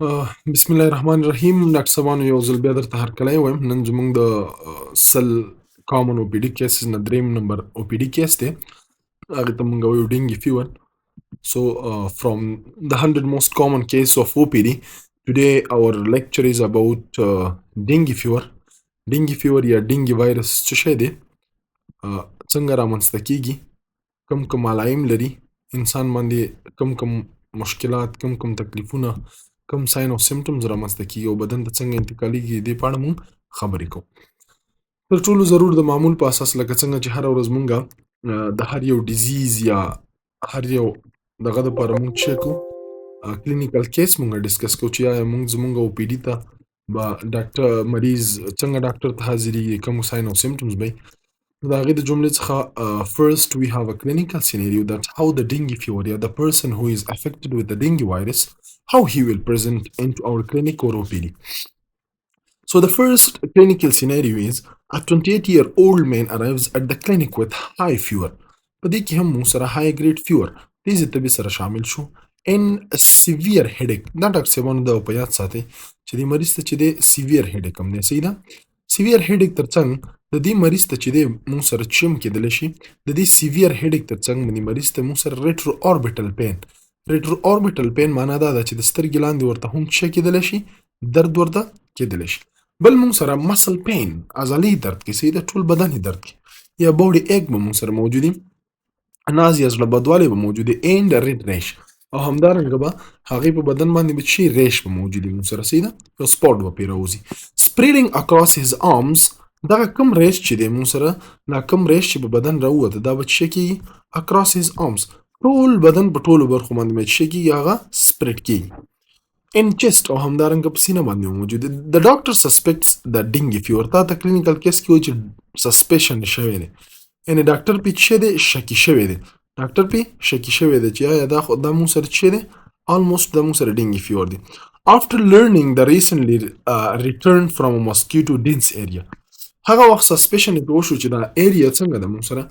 بسم الله الرحمن الرحیم. ډاکټر صاحبانو، یو ځل بیا درته هرکلی وایم. نن زموږ د 100 common OPD cases نه دریم نمبر OPD case دی. هغه ته موږ وایو dengue fever. So from the 100 most common case of OPD, today our lecture is about dengue fever. Dengue fever یا dengue virus څه شی دی، څنګه رامنځته کیږي، کوم کوم علایم لري، انسان باندې کوم کوم مشکلات، کوم کوم تکلیفونه، کوم sign او symptoms رامنځته کیږي او بدن ته څنګه انتقالیږي، دې په اړه مونږ خبرې کوو. تر ټولو ضرور د معمول په اساس، لکه څنګه چې هره ورځ مونږ د هر یو disease یا هر یو دغه دپاره مونږ څه کوو، clinical case مونږ discuss کوو چې آیا مونږ زمونږ OPD ته به ډاکټر مریض څنګه ډاکټر ته حاضرېږي، کوم sign او symptoms به. د هغې د جملې څخه first we have a clinical scenario that how the dengue fever یا the person who is affected with the dengue virus, how he will present into our clinic or OPD. So the first clinical scenario is a 28-year-old man arrives at the clinic with high fever. په دې کې هم موږ سره high grade fever، تیزې تبې سره شامل شو، and severe headache. دا ډاکټر صاحبانو دا په یاد ساتئ چې د مریض ته چې دی severe headache هم دی، صحیح ده. Severe headache ترڅنګ د دې مریض ته چې دی موږ سره چم کېدلی شي، د دې severe headache ترڅنګ د مریض ته موږ سره retro orbital pain. Retro orbital pain معنا دا ده چې د سترګې لاندې ورته هم څه کېدلی شي، درد ورته کېدلی شي. بل موږ سره muscle pain، عضلې درد کې، صحیح ده، ټول بدن یې درد کې یا body ache به موږ سره موجودي، nausea، زړه بدوالی به موجودي، and red rash، او همدارنګه به هغې په بدن باندې به چی rash به موجودي موږ سره، صحیح ده، یو spot به پرې راوځي، spreading across his arms. دغه کوم rash چې دی موږ سره، دا کوم rash چې په بدن راووته، دا به څه کېږي؟ Across his arms، ټول بدن په ټولو برخو باندې به څه کېږي؟ هغه spread کېږي، in chest، او همدارنګه په سینه باندې موجود. The doctor suspects the dengue fever. تا ته clinical case کې وایي چې suspicion شوی دی، یعنی ډاکټر پې څه دی، شکی شوی دی. ډاکټر پې شکی شوی دی چې آیا دا خو دا مونږ سره څه دی، almost دا مونږ سره dengue fever دی، after learning the recently returned from a mosquito dense area. هغه وخت suspicion په وشو چې دا area څنګه ده، مونږ سره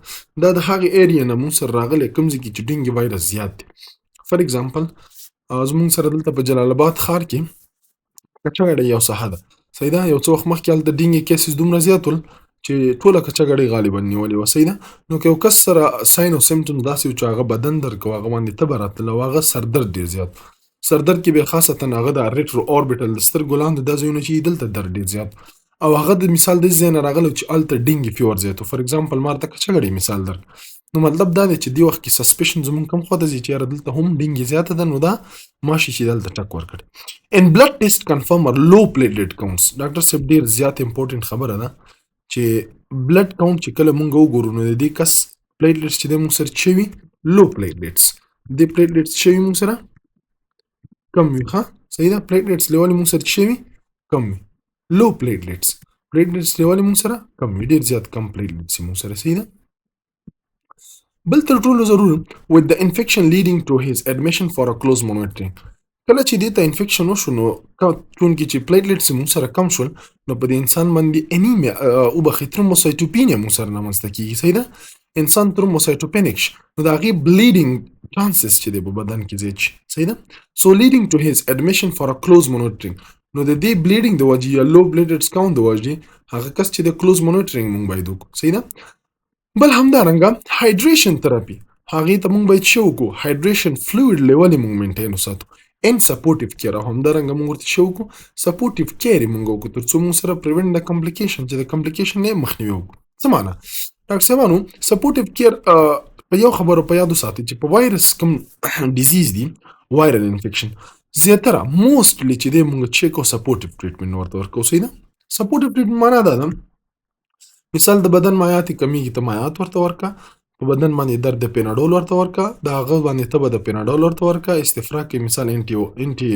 دا د هغې area نه مونږ سره راغلی کوم ځای کې چې dengue virus زیات دی. For example، زمونږ سره دلته په جلال آباد ښار کې کچه ګړۍ یو ساحه ده، صحیح ده. یو څه وخت مخکې هلته dengue cases دومره زیات ول چې ټوله کچه ګړۍ غالبا نیولې وه، صحیح ده. نو که یو کس سره sign او symptoms داسې و چې هغه بدن درد کوه، هغه باندې تبه راتلله او هغه سردرد ډېر زیات، سردرد کې بیا خاصتا هغه د retro orbital، د سترګو لاندې دا ځایونه چې دلته درد ډېر زیات، او هغه د مثال د ځای نه راغلی چې هلته dengue fever زیات و. For example، ما ورته کچه ګړۍ مثال درک. نو مطلب دا دی چې دې وخت کې suspicion زمونږ کوم خواته ځي چې یاره دلته هم dengue زیاته ده، نو دا ماشي چې دلته ټک ورکړي. And blood test confirm low platelet counts. ډاکټر صاحب، ډیر زیات important خبره ده چې blood count چې کله مونږ وګورو، نو د دې کس platelets چې د مونږ سره چې وي low platelets، د platelets چې وي مونږ سره کم وي. ښه، صحیح ده. Platelets level مونږ سره چې وي کم وي، low platelets، platelets level مونږ سره کم وي، ډیر زیات کم platelets مونږ سره، صحیح ده. بل تر ټولو ضرور، with the infection leading to his admission for a close monitoring. کله چې دې ته infection وشو، نو چونکې چې platelets مونږ سره کم شول، نو په دې انسان باندې انیمیا، وبخښئ، thrombocytopenia مونږ سره رامنځته کیږي، صحیح ده. انسان thrombocytopenic شي، نو د هغې bleeding chances چې دی په بدن کې زیات شي، صحیح ده. So leading to his admission for a close monitoring. نو د دې bleeding د وجې یا low platelets count د وجې هغه کس چې د close monitoring مونږ باید وکړو، صحیح ده. بل همدارنګه hydration therapy، هغې ته مونږ باید څه وکړو؟ Hydration fluid level مونږ maintain وساتو، and supportive care، او همدارنګه مونږ ورته څه وکړو؟ Supportive care مونږ وکړو، تر څو مونږ سره prevent د complication، چې د complication نه مخنیوي وکړو. څه معنا ډاکټر صاحبانو supportive care؟ په یو خبرو په یادو ساتئ چې په وایرس کوم disease دی، viral infection زیاتره mostly چې دی مونږ چیک او supportive treatment ورته ورکو، صحیح ده. Supportive treatment معنا دا ده، مثال د بدن مایعات کمیږي، ته مایعات ورته ورکا، په بدن باندې درد د پیناډول ورته ورکا، د هغه باندې تبه د پیناډول ورته ورکا، استفراق کې مثال anti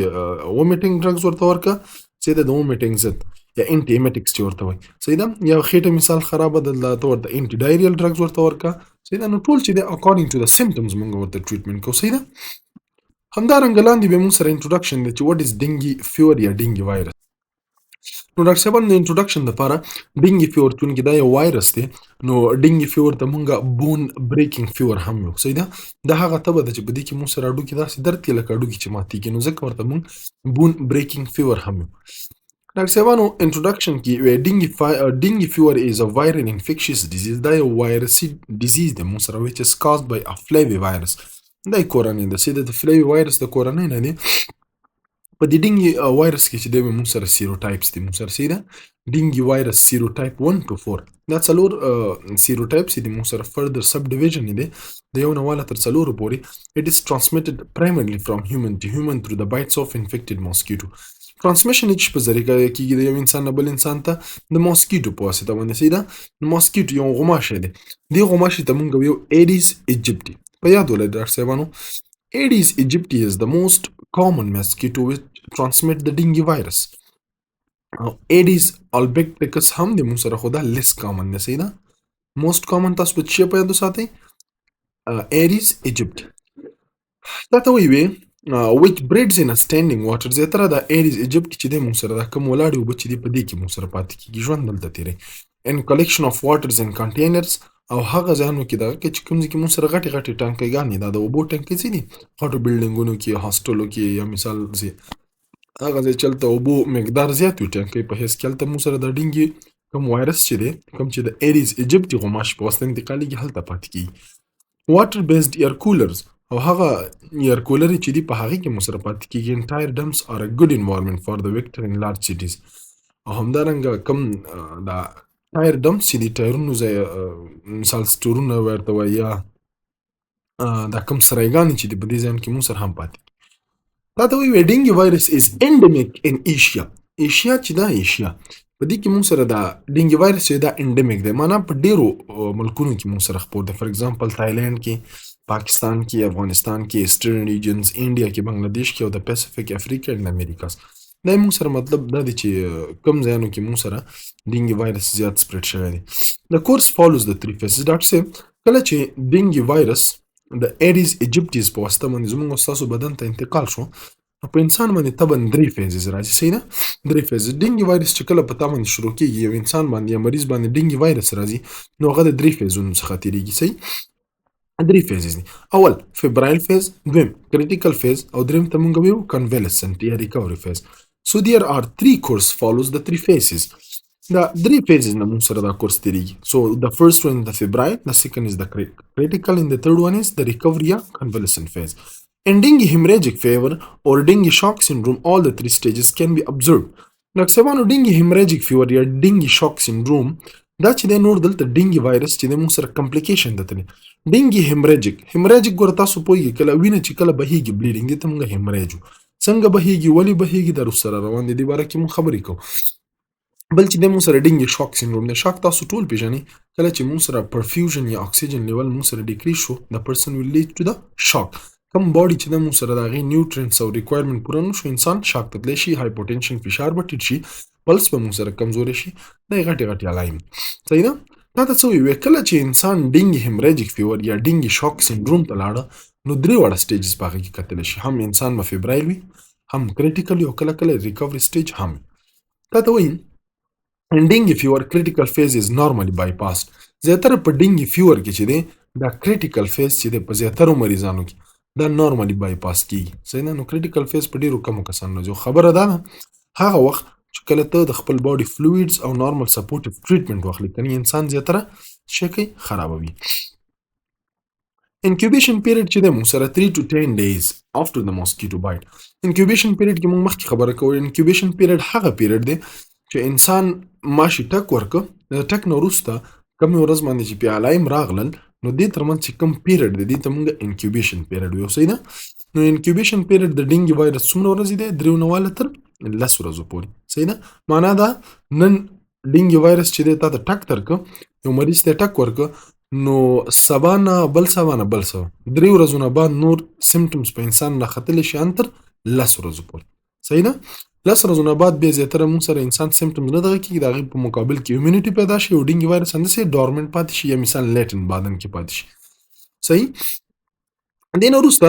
vomiting drugs ورته ورکا چې د vomiting ضد یا anti emetics چې ورته وایي، صحیح ده. یا خېټه مثال خرابه ده، ته ورته anti diarrheal drugs ورته ورکا، صحیح ده. نو ټول چې د according to the symptoms مونږ ورته treatment کوو، صحیح ده. همدارنګه لاندې به موږ سره introduction دی چې what is dengue fever یا dengue virus. نو ډاکټر صاحبان، د انټروډکشن لپاره dengue fever چونکې دا یو وایرس دی، نو dengue fever ته مونږه bone breaking fever هم یو، صحیح ده؟ دا هغه تبه ده چې په دې کې مونږ سره هډوکي داسې درد کوي لکه هډوکي چې ماتېږي، نو ځکه ورته مونږ bone breaking fever هم یو. ډاکټر صاحبانو، انټروډکشن کې وی dengue fever is a viral infectious disease. دا یو وایرسي disease دی مونږ سره which is caused by a flavivirus. دا یې کورنۍ ده، صحیح ده؟ د flavivirus د کورنۍ نه دی. په دې dengue virus کې چې دی موږ سره serotypes دي موږ سره، صحیح ده؟ Dengue virus serotype 1 to 4، دا څلور serotypes دي موږ سره، further subdivision دی د یو نه واله تر څلورو پورې. It is transmitted primarily from human to human through the bites of infected mosquito. Transmission یې په ذریعه کېږي د یو انسان نه بل انسان ته د mosquito په واسطه باندې، صحیح ده؟ Mosquito یو غوماشه دی. دې غوماشې ته مونږ یو Aedes aegypti. په یاد ولرئ ډاکټر صاحبانو، Aedes aegypti is the most common mosquito which transmit the dengue virus. او Aedes albopictus هم د موږ سره، خو دا less common دی، صحیح ده؟ Most common تاسو به څه په یاد وساتئ؟ Aedes aegypti. دا ته وایي which breeds in a standing water. زیاتره دا Aedes aegypti چې دی موږ سره دا کوم ولاړې اوبه چې دی په دې کې موږ سره پاتې کېږي، ژوند دلته تېروي، in collection of waters in containers، او هغه ځایونو کې دغه کې چې کوم ځای کې موږ سره غټې غټې ټانکۍ ګانې، دا د اوبو ټانکۍ څه دي، غټو building ونو کې، هاسټلو کې، یا مثال ځای هغه ځای چې هلته اوبو مقدار زیات وي، ټانکۍ په حیث کې، هلته موږ سره د dengue کوم وایرس چې دی، کوم چې د Aedes aegypti غوماشې په واسطه انتقالېږي، هلته پاتې کېږي. Water based air coolers او هغه air cooler چې دی په هغې کې موږ سره پاتې کېږي. And tire dumps are a good environment for the vector in large cities. او همدارنګه کوم دا tire dumps چې دي، ټایرونو ځای، مثال سټورونه ورته وایي، یا دا کوم سرایګانې چې دي، په دې ځایونو کې موږ سره هم پاتې. دا ته وایي dengue virus is endemic in Asia. ایشیا چې دا ایشیا په دې کې موږ سره دا dengue virus چې دا endemic دی، معنا په ډیرو ملکونو کې موږ سره خپور دی. For example تایلند کې، پاکستان کې، افغانستان کې، Eastern regions، انډیا کې، بنگلاديش کې او د Pacific، افریقا and Americas. دا موږ سره مطلب دا دی چې کوم ځایونو کې موږ سره dengue virus زیات spread شوی دی. The course follows the three phases. ډاکټر صاحب، کله چې dengue virus د Aedes aegypti په واسطه باندې زموږ او ستاسو بدن ته انتقال شو، نو په انسان باندې طبعا درې phases راځي، صحیح ده؟ درې phases. Dengue virus چې کله په تا باندې شروع کیږي، یو انسان باندې یا مریض باندې dengue virus راځي، نو هغه د درې phase ونو څخه تیریږي، صحیح؟ درې phases دي. اول febrile phase، دویم critical phase او دریم ته مونږ ویو convalescent یا recovery phase. So there are three course follows the three phases. دا درې phases نه مونږ سره دا course تیریږي. So the first one is the febrile, the second is the critical and the third one is the recovery یا convalescent phase. In dengue hemorrhagic fever or dengue shock syndrome, all the three stages can be observed. ډاکټر صاحبانو، dengue hemorrhagic fever یا dengue shock syndrome دا چې د نور دلته dengue virus چې د موږ سره complication ده تنه dengue hemorrhagic. Hemorrhagic ګوره تاسو پوهیږئ، کله وینه چې کله بهیږي، bleeding دي ته موږ hemorrhage. څنګه بهیږي، ولی بهیږي، دا سره روان دي، دې باره کې موږ خبرې کوو. بل چې د موږ سره dengue shock syndrome دی. Shock تاسو ټول پیژنئ، کله چې موږ سره perfusion یا اکسیجن level موږ سره decrease شو، the person will lead to the shock. کوم body چې د موږ سره د هغې nutrients او requirement پوره نه شو، انسان shock ته تللی شي. Hypotension، فشار به ټیټ شي، پلس به موږ سره کمزوری شي. دا غټي غټي علایم، صحیح ده؟ دا ته څه وایي، کله چې انسان dengue hemorrhagic fever یا dengue shock syndrome ته لاړه، نو درې واړه stages په هغې کې کتلی شي. هم انسان به febrile وي، هم critical او کله کله recovery stage هم. دا ته وایي in dengue fever, critical phase is normally bypassed. زیاتره په dengue fever کې چې دی دا critical phase چې دی په زیاترو مریضانو کې دا normally bypass کیږي، صحیح ده؟ نو critical phase په ډیرو کمو کسانو راځي. خبره دا ده هغه وخت چې کله ته د خپل body fluids او normal supportive treatment واخلې، کني انسان زیاتره شي کوي، خرابوي. Incubation period چې دی موږ سره 3 to 10 days after the mosquito bite. Incubation period کې موږ مخکې خبره کوو، incubation period هغه period دی چې انسان ماشي ټک ورکه، د ټک نه وروسته کومې ورځ باندې چې پې علایم راغلل، نو دې ترمنځ چې کوم period دی، دې ته موږ incubation period ویو، صحیح ده؟ نو incubation period د dengue virus څومره ورځې دی؟ 3 نه واله تر 10 ورځو پورې، صحیح ده؟ معنا دا نن dengue virus چې دی تا ته ټک درکه، یو مریض ته ټک ورکه، نو سبا نه بل سبا نه بل سبا 3 ورځو نه بعد نور symptoms په انسان راختلی شي ان تر 10 ورځو پورې، صحیح ده؟ 10 ورځو نه بعد بیا زیاتره موږ سره انسان symptoms نه دغه کېږي، د هغې په مقابل کې immunity پیدا شي او dengue virus همداسې dormant پاتې شي یا مثال latent بدن کې پاتې شي، صحیح؟ دې نه وروسته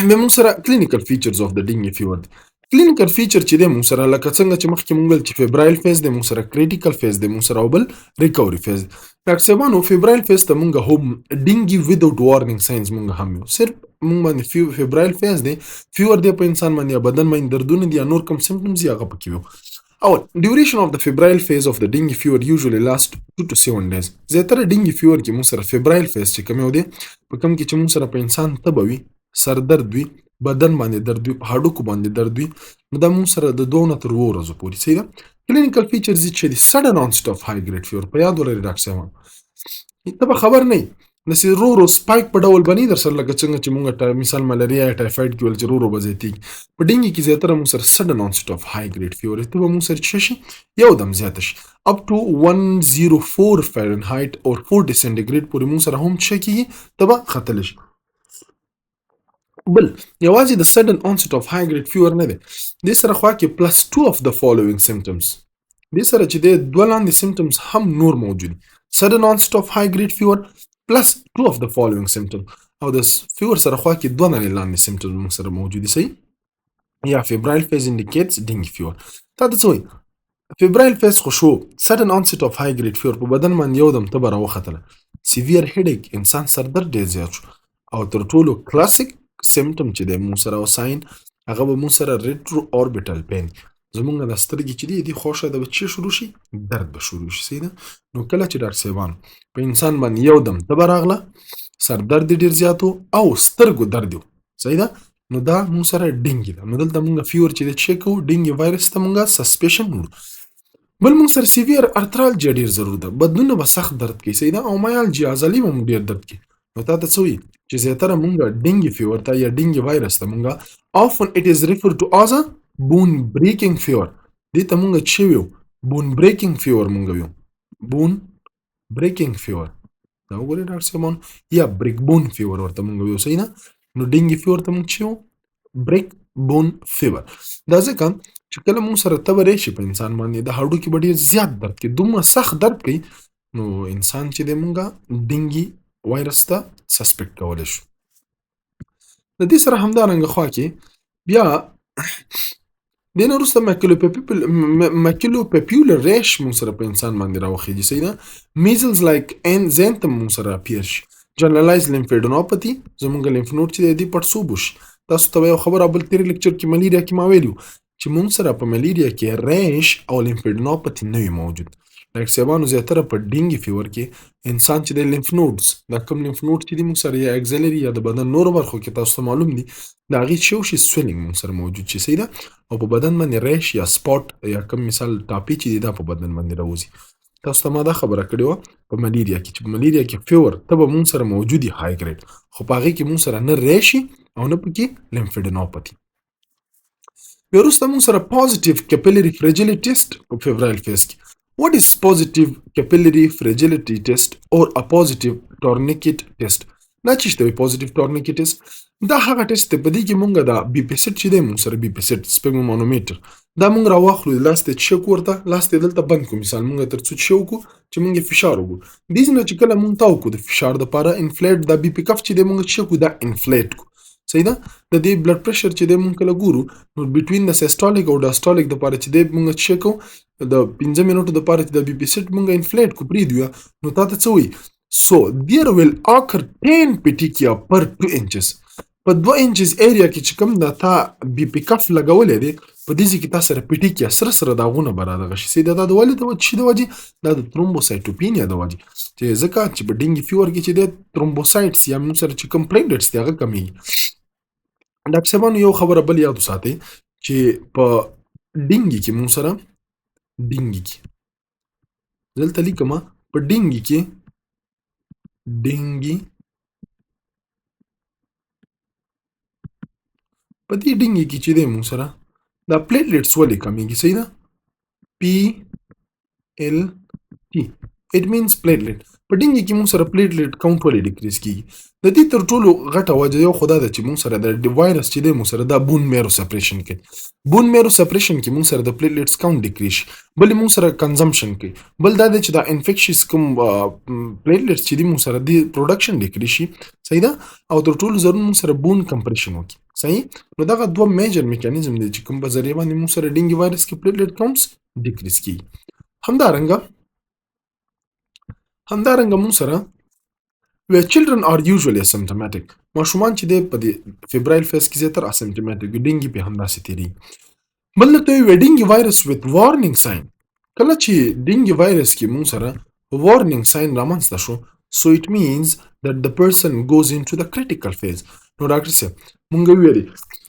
بیا موږ سره clinical features of the dengue fever دي. Clinical feature چې دی موږ سره، لکه څنګه چې مخکې موږ ویل چې febrile phase دی موږ سره، critical phase دی موږ سره، او بل recovery phase. ډاکټر صاحبانو، febrile phase ته موږ هم dengue without warning signs موږ هم یو، صرف موږ باندې febrile phase دی، fever دی په انسان باندې، یا بدن باندې دردونه دي، یا نور کوم symptoms دي هغه پکې وي. اول، duration of the febrile phase of the dengue fever usually last 2 to 7 days. زیاتره dengue fever کې موږ سره febrile phase چې کوم یو دی، په کوم کې چې موږ سره په انسان تبه وي، سردرد وي، بدن باندې درد وي، په هډوکو باندې درد وي، نو دا موږ سره د 2 نه تر 7 ورځو پورې، صحیح ده. Clinical features چې دي، sudden onset of high grade fever. په یاد ولرئ ډاکټر صاحب، ته به خبر نه داسې رو رو spike په ډول باندې در سره، لکه څنګه چې موږ مثال ملاریا یا ټایفایډ کې ول چې رو رو به زیاتېږي، په ډینګي کې زیاتره موږ سره sudden onset of high grade fever، ته به موږ سره څه شي، یو دم زیاته شي، up to 104 Fahrenheit or 40 centigrade پورې موږ سره هم څه کېږي، ته به ختلی شي. بل، یوازې د sudden onset of high grade fever نه دی، دې سره خوا کې plus two of the following symptoms. دې سره چې د دوه لاندې symptoms هم نور موجود دي، sudden onset of high grade fever plus two of the following symptoms، او د fever سره خوا کې دوه نړۍ لاندې symptoms موږ سره موجود دي، صحیح. یا febrile phase indicates dengue fever. تا ته څه وایي؟ Febrile phase خو شو، sudden onset of high grade fever، په بدن باندې یو دم تبه راوختله، severe headache، انسان سردرد ډېر زیات شو، او تر ټولو classic symptom چې دی موږ سره او sign هغه به موږ سره retro orbital pain، زمونږ د سترګې چې دی، دی خوښه د بچی شروع شي، درد به شروع شي، صحیح ده. نو کله چې ډاکټر صاحبان په انسان باندې یو دم تبه راغله، سردرد ډیر زیاتو او سترګو درد، صحیح ده، نو دا موږ سره ډینګي ده. نو دلته موږ fever چې دی چک کوو، dengue virus ته موږ suspicion وړو. بل، موږ سره severe arthralgia ډیر ضرور ده، بدنونه به سخت درد کوي، صحیح ده، او myalgia، عضلې به موږ ډیر درد کوي. نو تا ته څه وایي چې زیاتره مونږ dengue fever ته یا dengue virus ته مونږ often it is referred to as a bone breaking fever. دې ته مونږ چې ویو bone breaking fever، مونږ ویو bone breaking fever. دا وګورئ ډاکټر صاحبان، یا break bone fever ورته مونږ ویو، صحیح ده. نو dengue fever ته مونږ چې ویو break bone fever، دا ځکه چې کله مونږ سره تبه راشي په انسان باندې، د هډوکي به ډېر زیات درد کوي، دومره سخت درد کوي، نو انسان چې دی مونږه dengue virus ته suspect کولی شو. د دې سره همدارنګه خوا کې بیا د نه وروسته maculopapular rash مونږ سره په انسان باندې راوخیږي، صحیح ده. Measles like exanthem مونږ سره appear شي، generalized lymphadenopathy، زمونږ lymph node چې دی پړسوب شي. تاسو ته یو خبره بل تیر lecture کې ملیریا کې ما ویلو چې مونږ سره په ملیریا کې rash او lymphadenopathy نه وي موجود. ډاکټر صاحبانو، زیاتره په dengue fever کې انسان چې د lymph nodes، دا کوم lymph node چې دي موږ سره، یا axillary یا د بدن نورو برخو کې، تاسو ته معلوم دي، د هغې چې شي swelling موږ سره موجود شي، صحیح ده، او په بدن باندې rash یا spot یا کوم مثال ټاپي چې دي دا په بدن باندې راوځي. تاسو ته ما دا خبره کړې وه په ملیریا کې چې په ملیریا کې fever ته به مونږ سره موجودي high grade، خو په هغې کې مونږ سره نه rash او نه پکې lymphadenopathy. بیا وروسته مونږ سره positive capillary fragility test په febrile phase کې. What is positive capillary fragility test or a positive tourniquet test? دا چې دی positive tourniquet test، دا هغه ټیسټ دی په دې کې مونږ دا BP set چې دی مونږ سره، BP set sphygmomanometer، دا مونږ راواخلو، لاس ته چک ورته، لاس ته دلته بند کو، مثال مونږ تر څو چې وکړو چې مونږ فشار وګورو. دې نه چې کله مونږ تاو کو د فشار د پاره inflate دا BP cuff چې دی مونږ چې کو دا inflate کو، صحیح ده. د دې blood pressure چې دی مونږ کله ګورو، نو between د systolic او diastolic د پاره چې دی مونږ چې کو د 5 منټو د پاره چې د BP set مونږ inflate کو پریدو، نو تا ته څه وایي؟ So there will occur 10 petechia per 2 inches. په 2 inches area کې چې کوم دا تا BP cuff لګولې دی، په دې ځای کې تا سره petechia، سره سره داغونه به رادغه شي. دا د ولې د چې د وجې؟ دا د thrombocytopenia د وجې، چې ځکه چې په dengue fever کې چې د thrombocytes یا موږ سره چې کوم platelets دی هغه کمیږي. ډاکټر صاحبانو، یو خبره بل یاد وساتئ چې په ډینګي کې موږ سره، ډینګي کې دلته لیکم، په ډینګي کې، ډینګي، په دې ډینګي کې چې دی موږ سره دا platelets ولې کمیږي؟ صحیح ده. PLT، it means platelet. په ډینګي کې موږ سره platelet count ولې decrease کیږي؟ د دې تر ټولو غټه وجه یو خدا ده چې موږ سره د وایرس چې دی موږ سره دا bone marrow suppression کوي. Bone marrow suppression کې موږ سره د platelets count decrease شي. بل موږ سره consumption کوي. بل دا دی چې دا infectious کوم platelets چې دی موږ سره د production decrease شي، صحیح ده، او تر ټولو ضرور موږ سره bone compression وکړي. صحیح. نو دغه دوه major mechanism دی چې کوم په ذریعه باندې موږ سره dengue virus کې platelet counts decrease کیږي. همدارنګه موږ سره where children are usually asymptomatic، ماشومان چې دی په دې febrile phase کې زیاتره asymptomatic وي، dengue په همداسې تېرېږي. بل ته وی dengue virus with warning sign، کله چې dengue virus کې موږ سره warning sign رامنځته شو، so it means that the person goes into the critical phase. نو ډاکټر صاحب، مونږ ویلي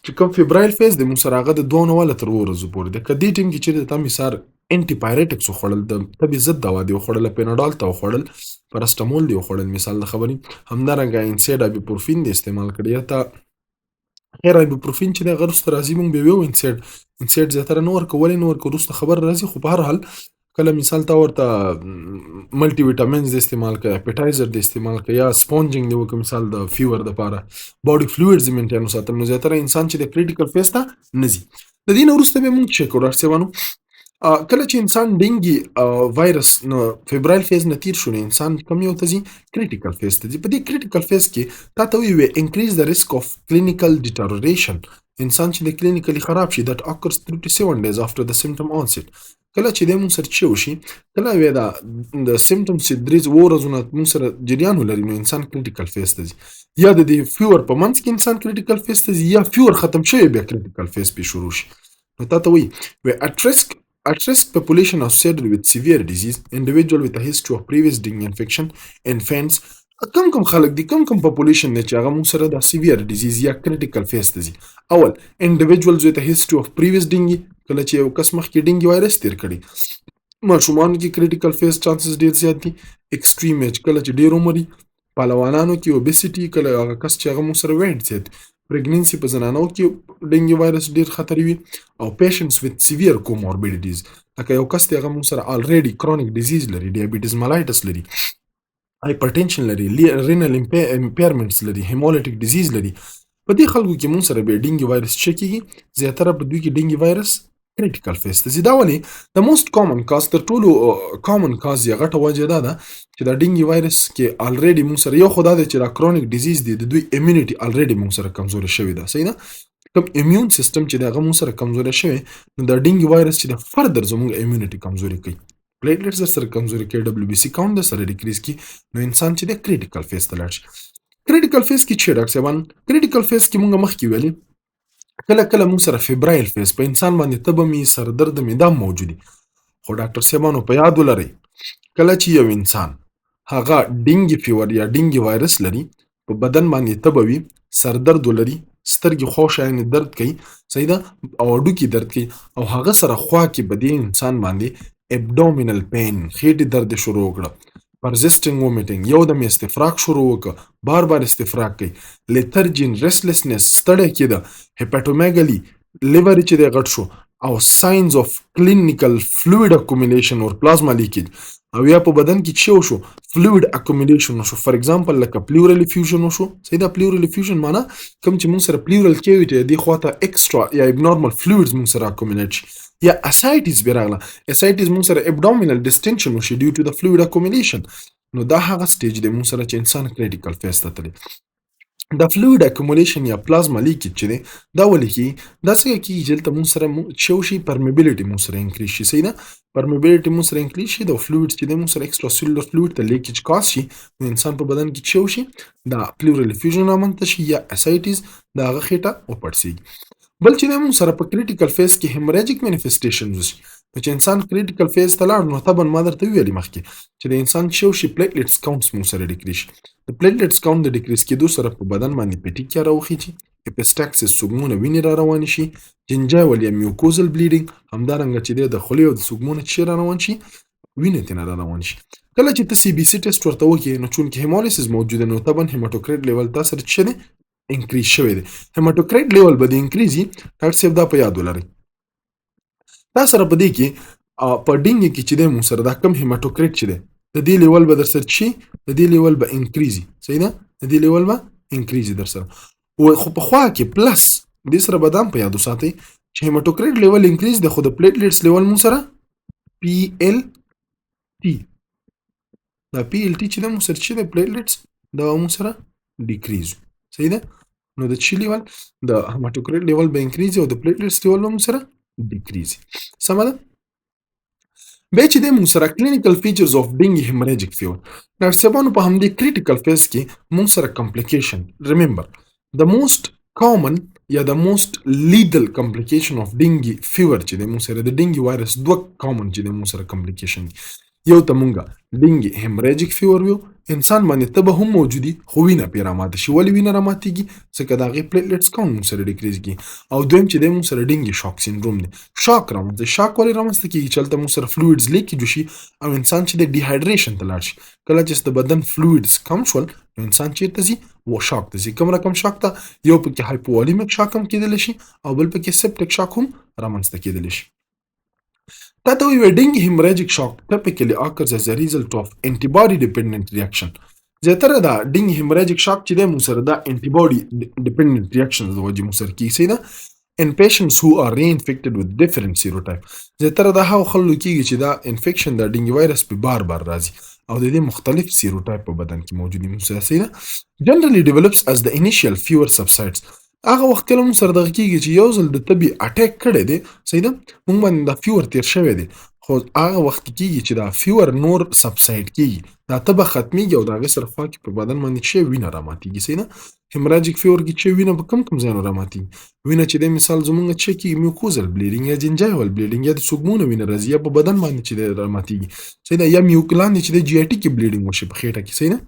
چې کوم febrile phase دی موږ سره، هغه د 2 نه والا تر 7 ورځو پورې دی. که دې ټیم کې چېرته تا مثال antipyretics وخوړل، د تبې ضد دوا دی وخوړله، پیناډال ته وخوړل، پاراسټامول دی وخوړل، مثال د خبرې، همدارنګه NSAID ibuprofen دی استعمال کړی، یا تا خیر ibuprofen چې دی هغه وروسته راځي، مونږ به ویو NSAID زیاتره نه ورکوو. ولې نه ورکوو؟ وروسته خبره راځي. خو په هر حال کله مثال تا ورته multivitamins دی استعمال کړه، appetizer دی استعمال کړه، یا sponging دی وکړه، مثال د fever دپاره body fluids maintain وساتل، نو زیاتره انسان چې د critical phase ته نه ځي. د دې نه وروسته بیا مونږ څه کوو ډاکټر صاحبانو؟ کله چې انسان dengue virus نو febrile phase نه تیر شو، نو انسان کوم یو ته ځي؟ Critical phase ته ځي. په دې critical phase کې تا ته وی increase the risk of clinical deterioration، انسان چې د clinically خراب شي، that occurs 3 to 7 days after the symptom onset. کله چې د موږ سره څه وشي، کله وی دا د symptoms چې 3 ورځو نه موږ سره جریان ولري، نو انسان critical phase ته ځي. یا د دې fever په منځ کې انسان critical phase ته ځي، یا fever ختم شوی بیا critical phase په شروع شي. نو تا ته وی at risk population associated with severe disease، individual with a history of previous dengue infection، infants. کم کم خلک دي، کم کم population دی چې هغه موږ سره د severe disease یا critical phase ته ځي؟ اول individuals with a history of previous dengue، کله چې یو کس مخکې dengue virus تیر کړي. ماشومانو کې critical phase chances ډیر زیات دي. Extreme age، کله چې ډیر عمر وي. پهلوانانو کې. Obesity، کله هغه کس چې هغه موږ سره weight زیات. Pregnancy، په زنانو کې dengue virus ډیر خطر وي. او patients with severe comorbidities، لکه یو کس دی هغه موږ سره already chronic disease لري، diabetes mellitus لري، hypertension لري، renal impairments لري، hemolytic disease لري. په دې خلکو کې مونږ سره بیا dengue virus څه کیږي؟ زیاتره په دوی کې dengue virus critical phase ته ځي. دا ولې؟ The most common cause، تر ټولو common cause یا غټه وجه دا ده چې دا dengue virus کې already مونږ سره یو خدا دی چې دا chronic disease دی، د دوی immunity already مونږ سره کمزورې شوې ده. صحیح ده؟ کوم immune system چې دغه مونږ سره کمزورې شوی، نو دا dengue virus چې د further زموږ immunity کمزوري کوي، platelets در سره کمزوري کوي، WBC count در سره decrease کی، نو انسان چې د critical phase ته لاړ شي. Critical phase کې چې ډاکټر صاحبان، critical phase کې مونږ مخکې ویلي، کله کله موږ سره febrile phase، په انسان باندې تبه می، سردرد می، دا موجودي. خو ډاکټر صاحبانو، په یاد ولرئ، کله چې یو انسان هغه dengue fever یا dengue virus لري، په بدن باندې تبه وي، سردرد ولري، سترګې خو شیانې درد کوي، صحیح ده، او هډوکي درد کوي، او هغه سره خوا کې په دې انسان باندې abdominal pain، خېټې درد شروع کړه، persisting vomiting، یو دم استفراق شروع وکړه، بار بار استفراق کوي، lethargy and restlessness، ستړی کېده، hepatomegaly، liver چې دی غټ شو، او signs of clinical fluid accumulation or plasma leakage، او یا په بدن کې چې وشو، fluid accumulation وشو، for example لکه pleural effusion وشو. صحیح ده؟ Pleural effusion معنی کوم چې موږ سره pleural cavity دی خواته extra یا abnormal fluids موږ سره accumulate شي، یا ascites به راغله، ascites موږ سره abdominal distension وشي due to the fluid accumulation، نو دا هغه stage دی موږ سره چې انسان critical phase ته تللی. د fluid accumulation یا plasma leakage چې دی، دا ولې کیږي؟ دا څنګه کیږي چې دلته موږ سره چې وشي، permeability موږ سره increase شي. صحیح ده؟ Permeability موږ سره increase شي، د fluids چې دی موږ سره extracellular fluid ته leakage cause شي، نو انسان په بدن کې چې وشي، دا pleural effusion رامنځته شي یا ascites، د هغه خېټه وپړسیږي. بل چې دی موږ سره په critical phase کې hemorrhagic manifestations وشي. نو چې انسان critical phase ته لاړ، نو طبعا ما درته ویلي مخکې چې د انسان چې وشي، platelets counts موږ سره decrease شي. د platelets count د decrease کېدو سره په بدن باندې petechiae راوخیږي، epistaxis، سږمونه وینې را روانې شي، gingival یا mucosal bleeding، همدارنګه چې دی د خولې او د سږمونو چې را روان شي، وینې ترې را روان شي. کله چې ته CBC test ورته وکړې، نو چونکې hemolysis موجوده، نو طبعا hematocrit level تا سره څه دی؟ Increase شوی دی. Hematocrit level به د increase، ډاکټر صاحب، دا په یاد ولرئ. تا سره په دې کې په dengue کې چې دی موږ سره دا کم hematocrit چې دی، د دې level به در سره چی، د دې level به increase. صحیح ده؟ د دې level به increase در سره. و خو په خوا کې plus دې سره بادام په یاد وساتئ چې hematocrit level increase د، خو د platelets level موږ سره PLT، دا PLT چې د موږ سره چې د platelets دا موږ سره decrease. صحیح ده؟ نو د چی لیول، د hematocrit level به increase او د platelets level به موږ سره decrease. سمه ده. بیا چې د موږ سره clinical features of dengue hemorrhagic fever، ډاکټر صاحبانو، په همدې critical phase کې موږ سره complication، remember، the most common یا the most lethal complication of dengue fever چې د موږ سره د dengue virus دوه common چې د موږ سره complication دي. یو ته مونږه dengue hemorrhagic fever ویو. انسان باندې تبه هم موجودي خو وینه پرې راماته شي. ولې وینه راماتېږي؟ ځکه د هغې platelets count موږ سره decrease کېږي. او دویم چې دی موږ سره dengue shock syndrome دی، shock رامنځته. Shock ولې رامنځته کېږي؟ چې هلته موږ سره fluids leakage وشي او انسان چې دی dehydration ته لاړ شي. کله چې د بدن fluids کم شول نو انسان چیرته ځي؟ و shock ته ځي. کوم رقم shock ته؟ یو پکې hypovolemic shock هم کېدلی شي او بل پکې septic shock هم رامنځته کېدلی شي. تا ته وایي، dengue hemorrhagic shock typically occurs as a result of antibody dependent reaction. زیاتره دا dengue hemorrhagic shock چې دی موږ سره دا antibody dependent reaction د وجې موږ سره کیږي، صحیح ده، in patients who are reinfected with different serotype. زیاتره دا هغه خلکو کیږي چې دا infection د dengue virus په بار بار راځي او د دې مختلف serotype په بدن کې موجود دي موږ سره، صحیح ده. Generally develops as the initial fever subsides. هغه وخت کله موږ سره دغه کیږي چې یو ځل د تبې attack کړی دی، صحیح ده، موږ باندې دا fever تیر شوی دی، خو هغه وخت کې کیږي چې دا fever نور subside کیږي، دا تبه ختمیږي او د هغې سره خوا کې په بدن باندې چې وینه راماتیږي، صحیح ده. Hemorrhagic fever کې چې وینه په کم کم ځایونو راماتیږي؟ وینه چې د مثال زمونږ چې کیږي، mucosal bleeding یا gingival bleeding یا د سوګمونو وینه راځي یا په بدن باندې چې راماتیږي، صحیح ده، یا muco لاندې چې د GIT کې bleeding وشي په خېټه کې، صحیح ده.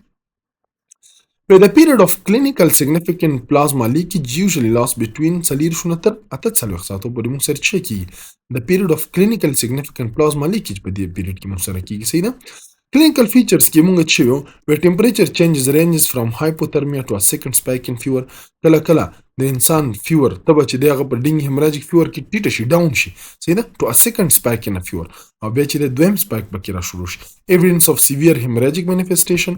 Where the period of clinical significant plasma leakage usually lasts between 24 نه تر 48 ساعتو پورې موږ سره چې کیږي. The period of clinical significant plasma leakage په دې period کې موږ سره کیږي، صحیح ده. Clinical features کې موږ چې یو where temperature changes ranges from hypothermia to a second spike in fever. کله کله د انسان fever، تبه چې دی، هغه په dengue hemorrhagic fever کې ټیټه شي، down شي، صحیح ده، to a second spike in a fever او بیا چې د دویم spike پکې را شروع شي. Evidence of severe hemorrhagic manifestation،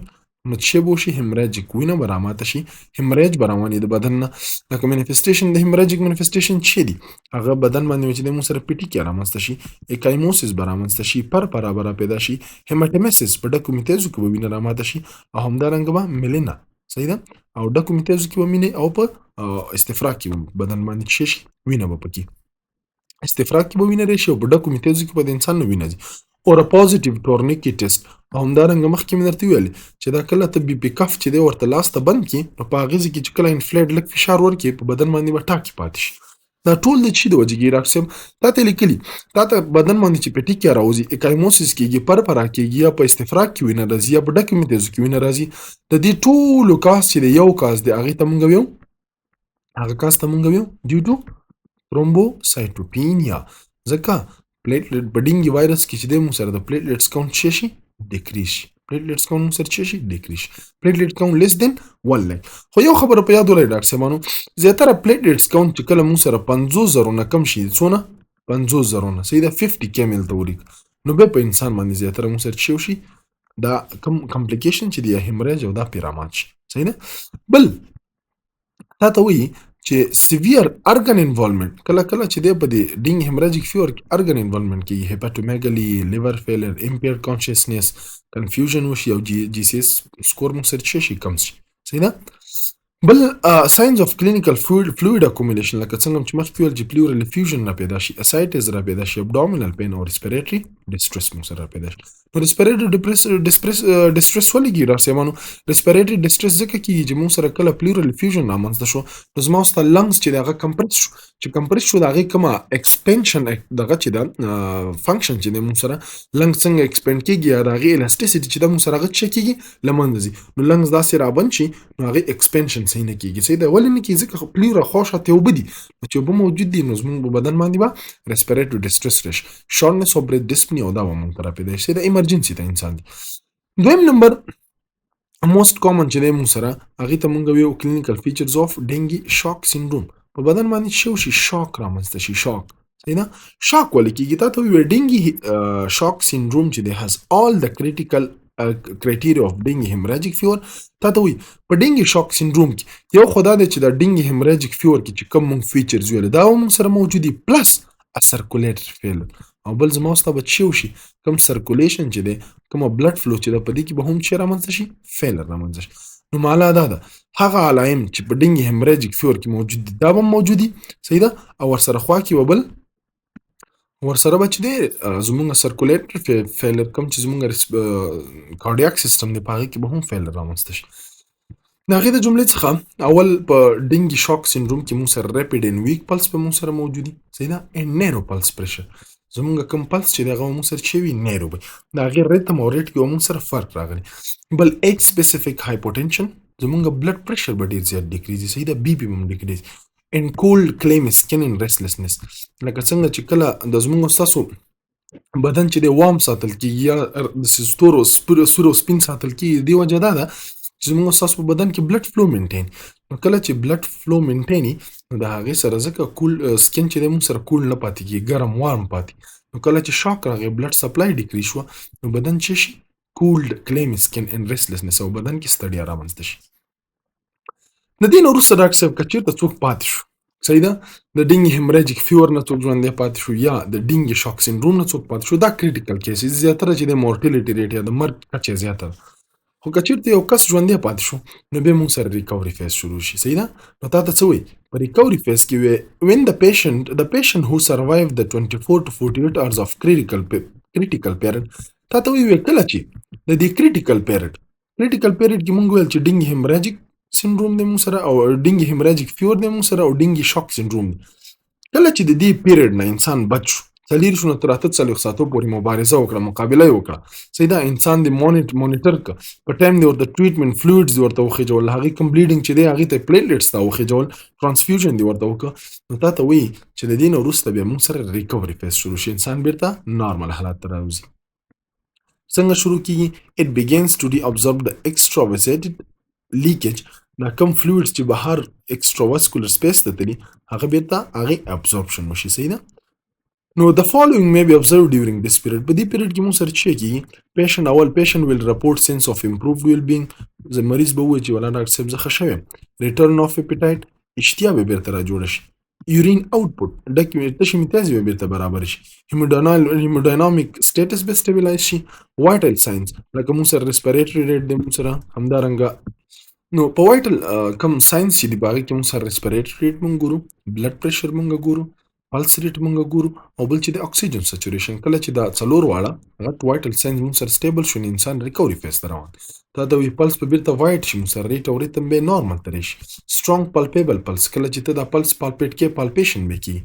نو چې به وشي؟ Hemorrhagic وینه به راماته شي، hemorrhage به رواني د بدن نه. لکه manifestation د hemorrhagic manifestation چې دي، هغه بدن باندې چې د موږ سره petechiae رامنځته شي، ecchymosis به رامنځته شي، purpura به را پیدا شي، hematemesis، په ډکو میتیزو کې به وینه راماته شي او همدارنګه به melena، صحیح ده، او ډکو میتیزو کې به وینه او په استفراق کې بدن باندې چې شي وینه به پکې استفراق کې به وینه راشي او په ډکو میتیزو کې به د انسان نه وینه ځي او positive tourniquet test. او همدارنګه مخکې مې درته ویل چې دا کله ته BP cuff چې دی ورته لاس ته بند کړي نو په هغې ځای کې چې کله inflate لږ فشار ورکړي په بدن باندې به ټاکې پاتې شي. دا ټول د چی د وجې کېږي؟ ډاکټر صاحب، تا ته لیکلي، تا ته بدن باندې چې petechiae راوځي، ecchymosis کېږي، purpura کېږي یا په استفراق کې وینه راځي یا په ډکو میتیزو کې وینه راځي، د دې ټولو cause چې دی یو cause دی، هغې ته مونږ ویو، هغه cause ته مونږ ویو due to thrombocytopenia. ځکه platelet په dengue virus کې چې دی موږ سره د platelets count چې شي decrease شي، platelets count موږ سره چې شي decrease شي، platelet count less than 1 lakh. خو یو خبره په یاد ولرئ ډاکټر صاحبانو، زیاتره platelets count چې کله موږ سره 50 زرو نه کم شي، څونه؟ 50 زرو نه، صحیح ده، 50 K ml ته ولیک، نو بیا په انسان باندې زیاتره موږ سره چې وشي دا کم complication چې دی، hemorrhage او دا پیرامات شي، صحیح ده. بل تا ته وایي چې severe organ involvement، کله کله چې دی په دې dengue hemorrhagic fever کې organ involvement کېږي، hepatomegaly، liver failure، impaired consciousness، confusion وشي او GCS score مو سره شي کم شي، صحیح ده. بل signs of clinical fluid accumulation، لکه څنګه چې مخکې ویل چې pleural effusion را پیدا شي، ascites را پیدا شي، abdominal pain او respiratory distress مو سره را پیدا شي. نو respiratory distress ولې کېږي ډاکټر صاحبانو؟ Respiratory distress ځکه کېږي چې موږ سره کله pleural effusion رامنځته شو نو زما ستا lungs چې هغه compress شو، چې compress شو د هغې کومه expansion دغه چې ده function چې دی موږ سره lungs څنګه expand کېږي یا د هغې elasticity چې ده موږ سره هغه څه کېږي؟ له منځه ځي. نو lungs داسې رابند شي نو هغې expansion صحیح نه کېږي، صحیح ده. ولې نه کېږي؟ ځکه pleura خوا شاته اوبه دي، نو چې اوبه موجود دي نو زموږ په بدن باندې به respiratory distress راشي، shortness of breath، dyspnea او دا به موږ ته راپیدا شي، د emergency ته انسان دی. دویم number most common چې دی موږ سره هغې ته مونږ ویو clinical features of dengue shock syndrome. په بدن باندې چې وشي shock رامنځته شي، shock، صحیح ده. Shock ولې کېږي؟ تا ته ویل dengue shock syndrome چې دی has all the critical criteria of dengue hemorrhagic fever. تا ته وایي په dengue shock syndrome کې یو خو دا دی چې د dengue hemorrhagic fever کې چې کوم مونږ features ویل دا مونږ سره موجود دي plus a circulatory failure. او بل زما ستا به چې وشي کوم circulation چې دی، کوم blood flow چې ده، په دې کې به هم چې رامنځته شي failure رامنځته شي. نو معنا دا ده، هغه علایم چې په dengue hemorrhagic fever کې موجود دي دا به موجود دي، صحیح ده، او ورسره خوا کې به بل ورسره به چې دی زمونږ circulatory failure کوم چې زمونږ cardiac system دی، په هغې کې به هم failure رامنځته شي. د هغې د جملې څخه اول په dengue shock syndrome کې موږ سره rapid and weak pulse به موږ سره موجود دي، صحیح ده، and narrow pulse pressure. زمونږ کوم pulse چې دی هغه موږ سره چې وي narrow وي، د هغې rhythm او rate کې به موږ سره فرق راغلی. بل age specific hypotension، زمونږ blood pressure به ډېر زیات decrease، صحیح ده، BP به هم decrease، and cold clammy skin and restlessness. لکه څنګه چې کله د زمونږ ستاسو بدن چې دی warm ساتل کېږي یا د ستورو سور او سپین ساتل کېږي، د دې وجه دا ده چې زموږ ستاسو په بدن کې blood flow maintain. نو کله چې blood flow maintain، نو د هغې سره ځکه cool skin چې دی موږ سره cool نه پاتې کېږي، ګرم warm پاتې. نو کله چې shock راغی، blood supply decrease شوه، نو بدن چې شي cold clammy skin and restlessness او بدن کې ستړیا رامنځته شي. د دې نه وروسته ډاکټر صاحب که چېرته څوک پاتې شو، صحیح ده، د dengue hemorrhagic fever نه څوک ژوندی پاتې شو یا د dengue shock syndrome نه څوک پاتې شو، دا critical case زیاتره چې د mortality rate یا د مرګ کچه زیاته ده. خو که چېرته یو کس ژوندی پاتې شو، نو بیا موږ سره recovery phase شروع شي، صحیح ده. نو تا ته څه وایي په recovery phase کې؟ وی when the patient who survived the 24 to 48 hours of critical period. تا ته وایي کله چې د دې critical period کې موږ ویل چې dengue hemorrhagic syndrome دی موږ سره او dengue hemorrhagic fever دی موږ سره او dengue shock syndrome دی، کله چې د دې period نه انسان بچ شو، 24 نه تر 48 ساعتو پورې مبارزه وکړه، مقابله یې وکړه، صحیح ده، انسان دې monitor ک، په time دې ورته treatment، fluids دې ورته وخېجول، هغې کوم bleeding چې دی هغې ته platelets ته وخېجول، transfusion دې ورته وکړه، نو تا ته وایي چې د دې نه وروسته بیا موږ سره recovery phase شروع شي، انسان بیرته normal حالت ته راوځي. څنګه شروع کیږي؟ It begins to reabsorb the extravasated leakage. دا کوم fluids چې بهر extravascular space ته تلي، هغه بیرته هغې absorption وشي، صحیح ده. نو the following may be observed during this period. په دې period کې موږ سره څه کیږي؟ Patient اول patient will report sense of improved well being. زه مریض به ووایي چې ولا ډاکټر صاحب زه ښه شوی یم. Return of appetite، اشتیا به بیرته را جوړه شي. Urine output، ډکې تشې میتازې به بیرته برابر شي. Hemodynamic status به stabilize شي. Vital signs لکه موږ سره respiratory rate دی موږ سره همدارنګه. نو په vital کوم signs چې دی په هغې کې موږ سره respiratory rate مونږ ګورو، blood pressure مونږ ګورو، pulse rate مونږ ګورو او بل چې د oxygen saturation. کله چې دا څلور واړه غټ vital signs مونږ سره stable شو، نو انسان recovery phase ته روان. دا د وی pulse په بیرته wide شي، مونږ سره rate او rhythm به normal ته راشي. Strong palpable pulse، کله چې ته دا pulse palpate کې، palpation به کی.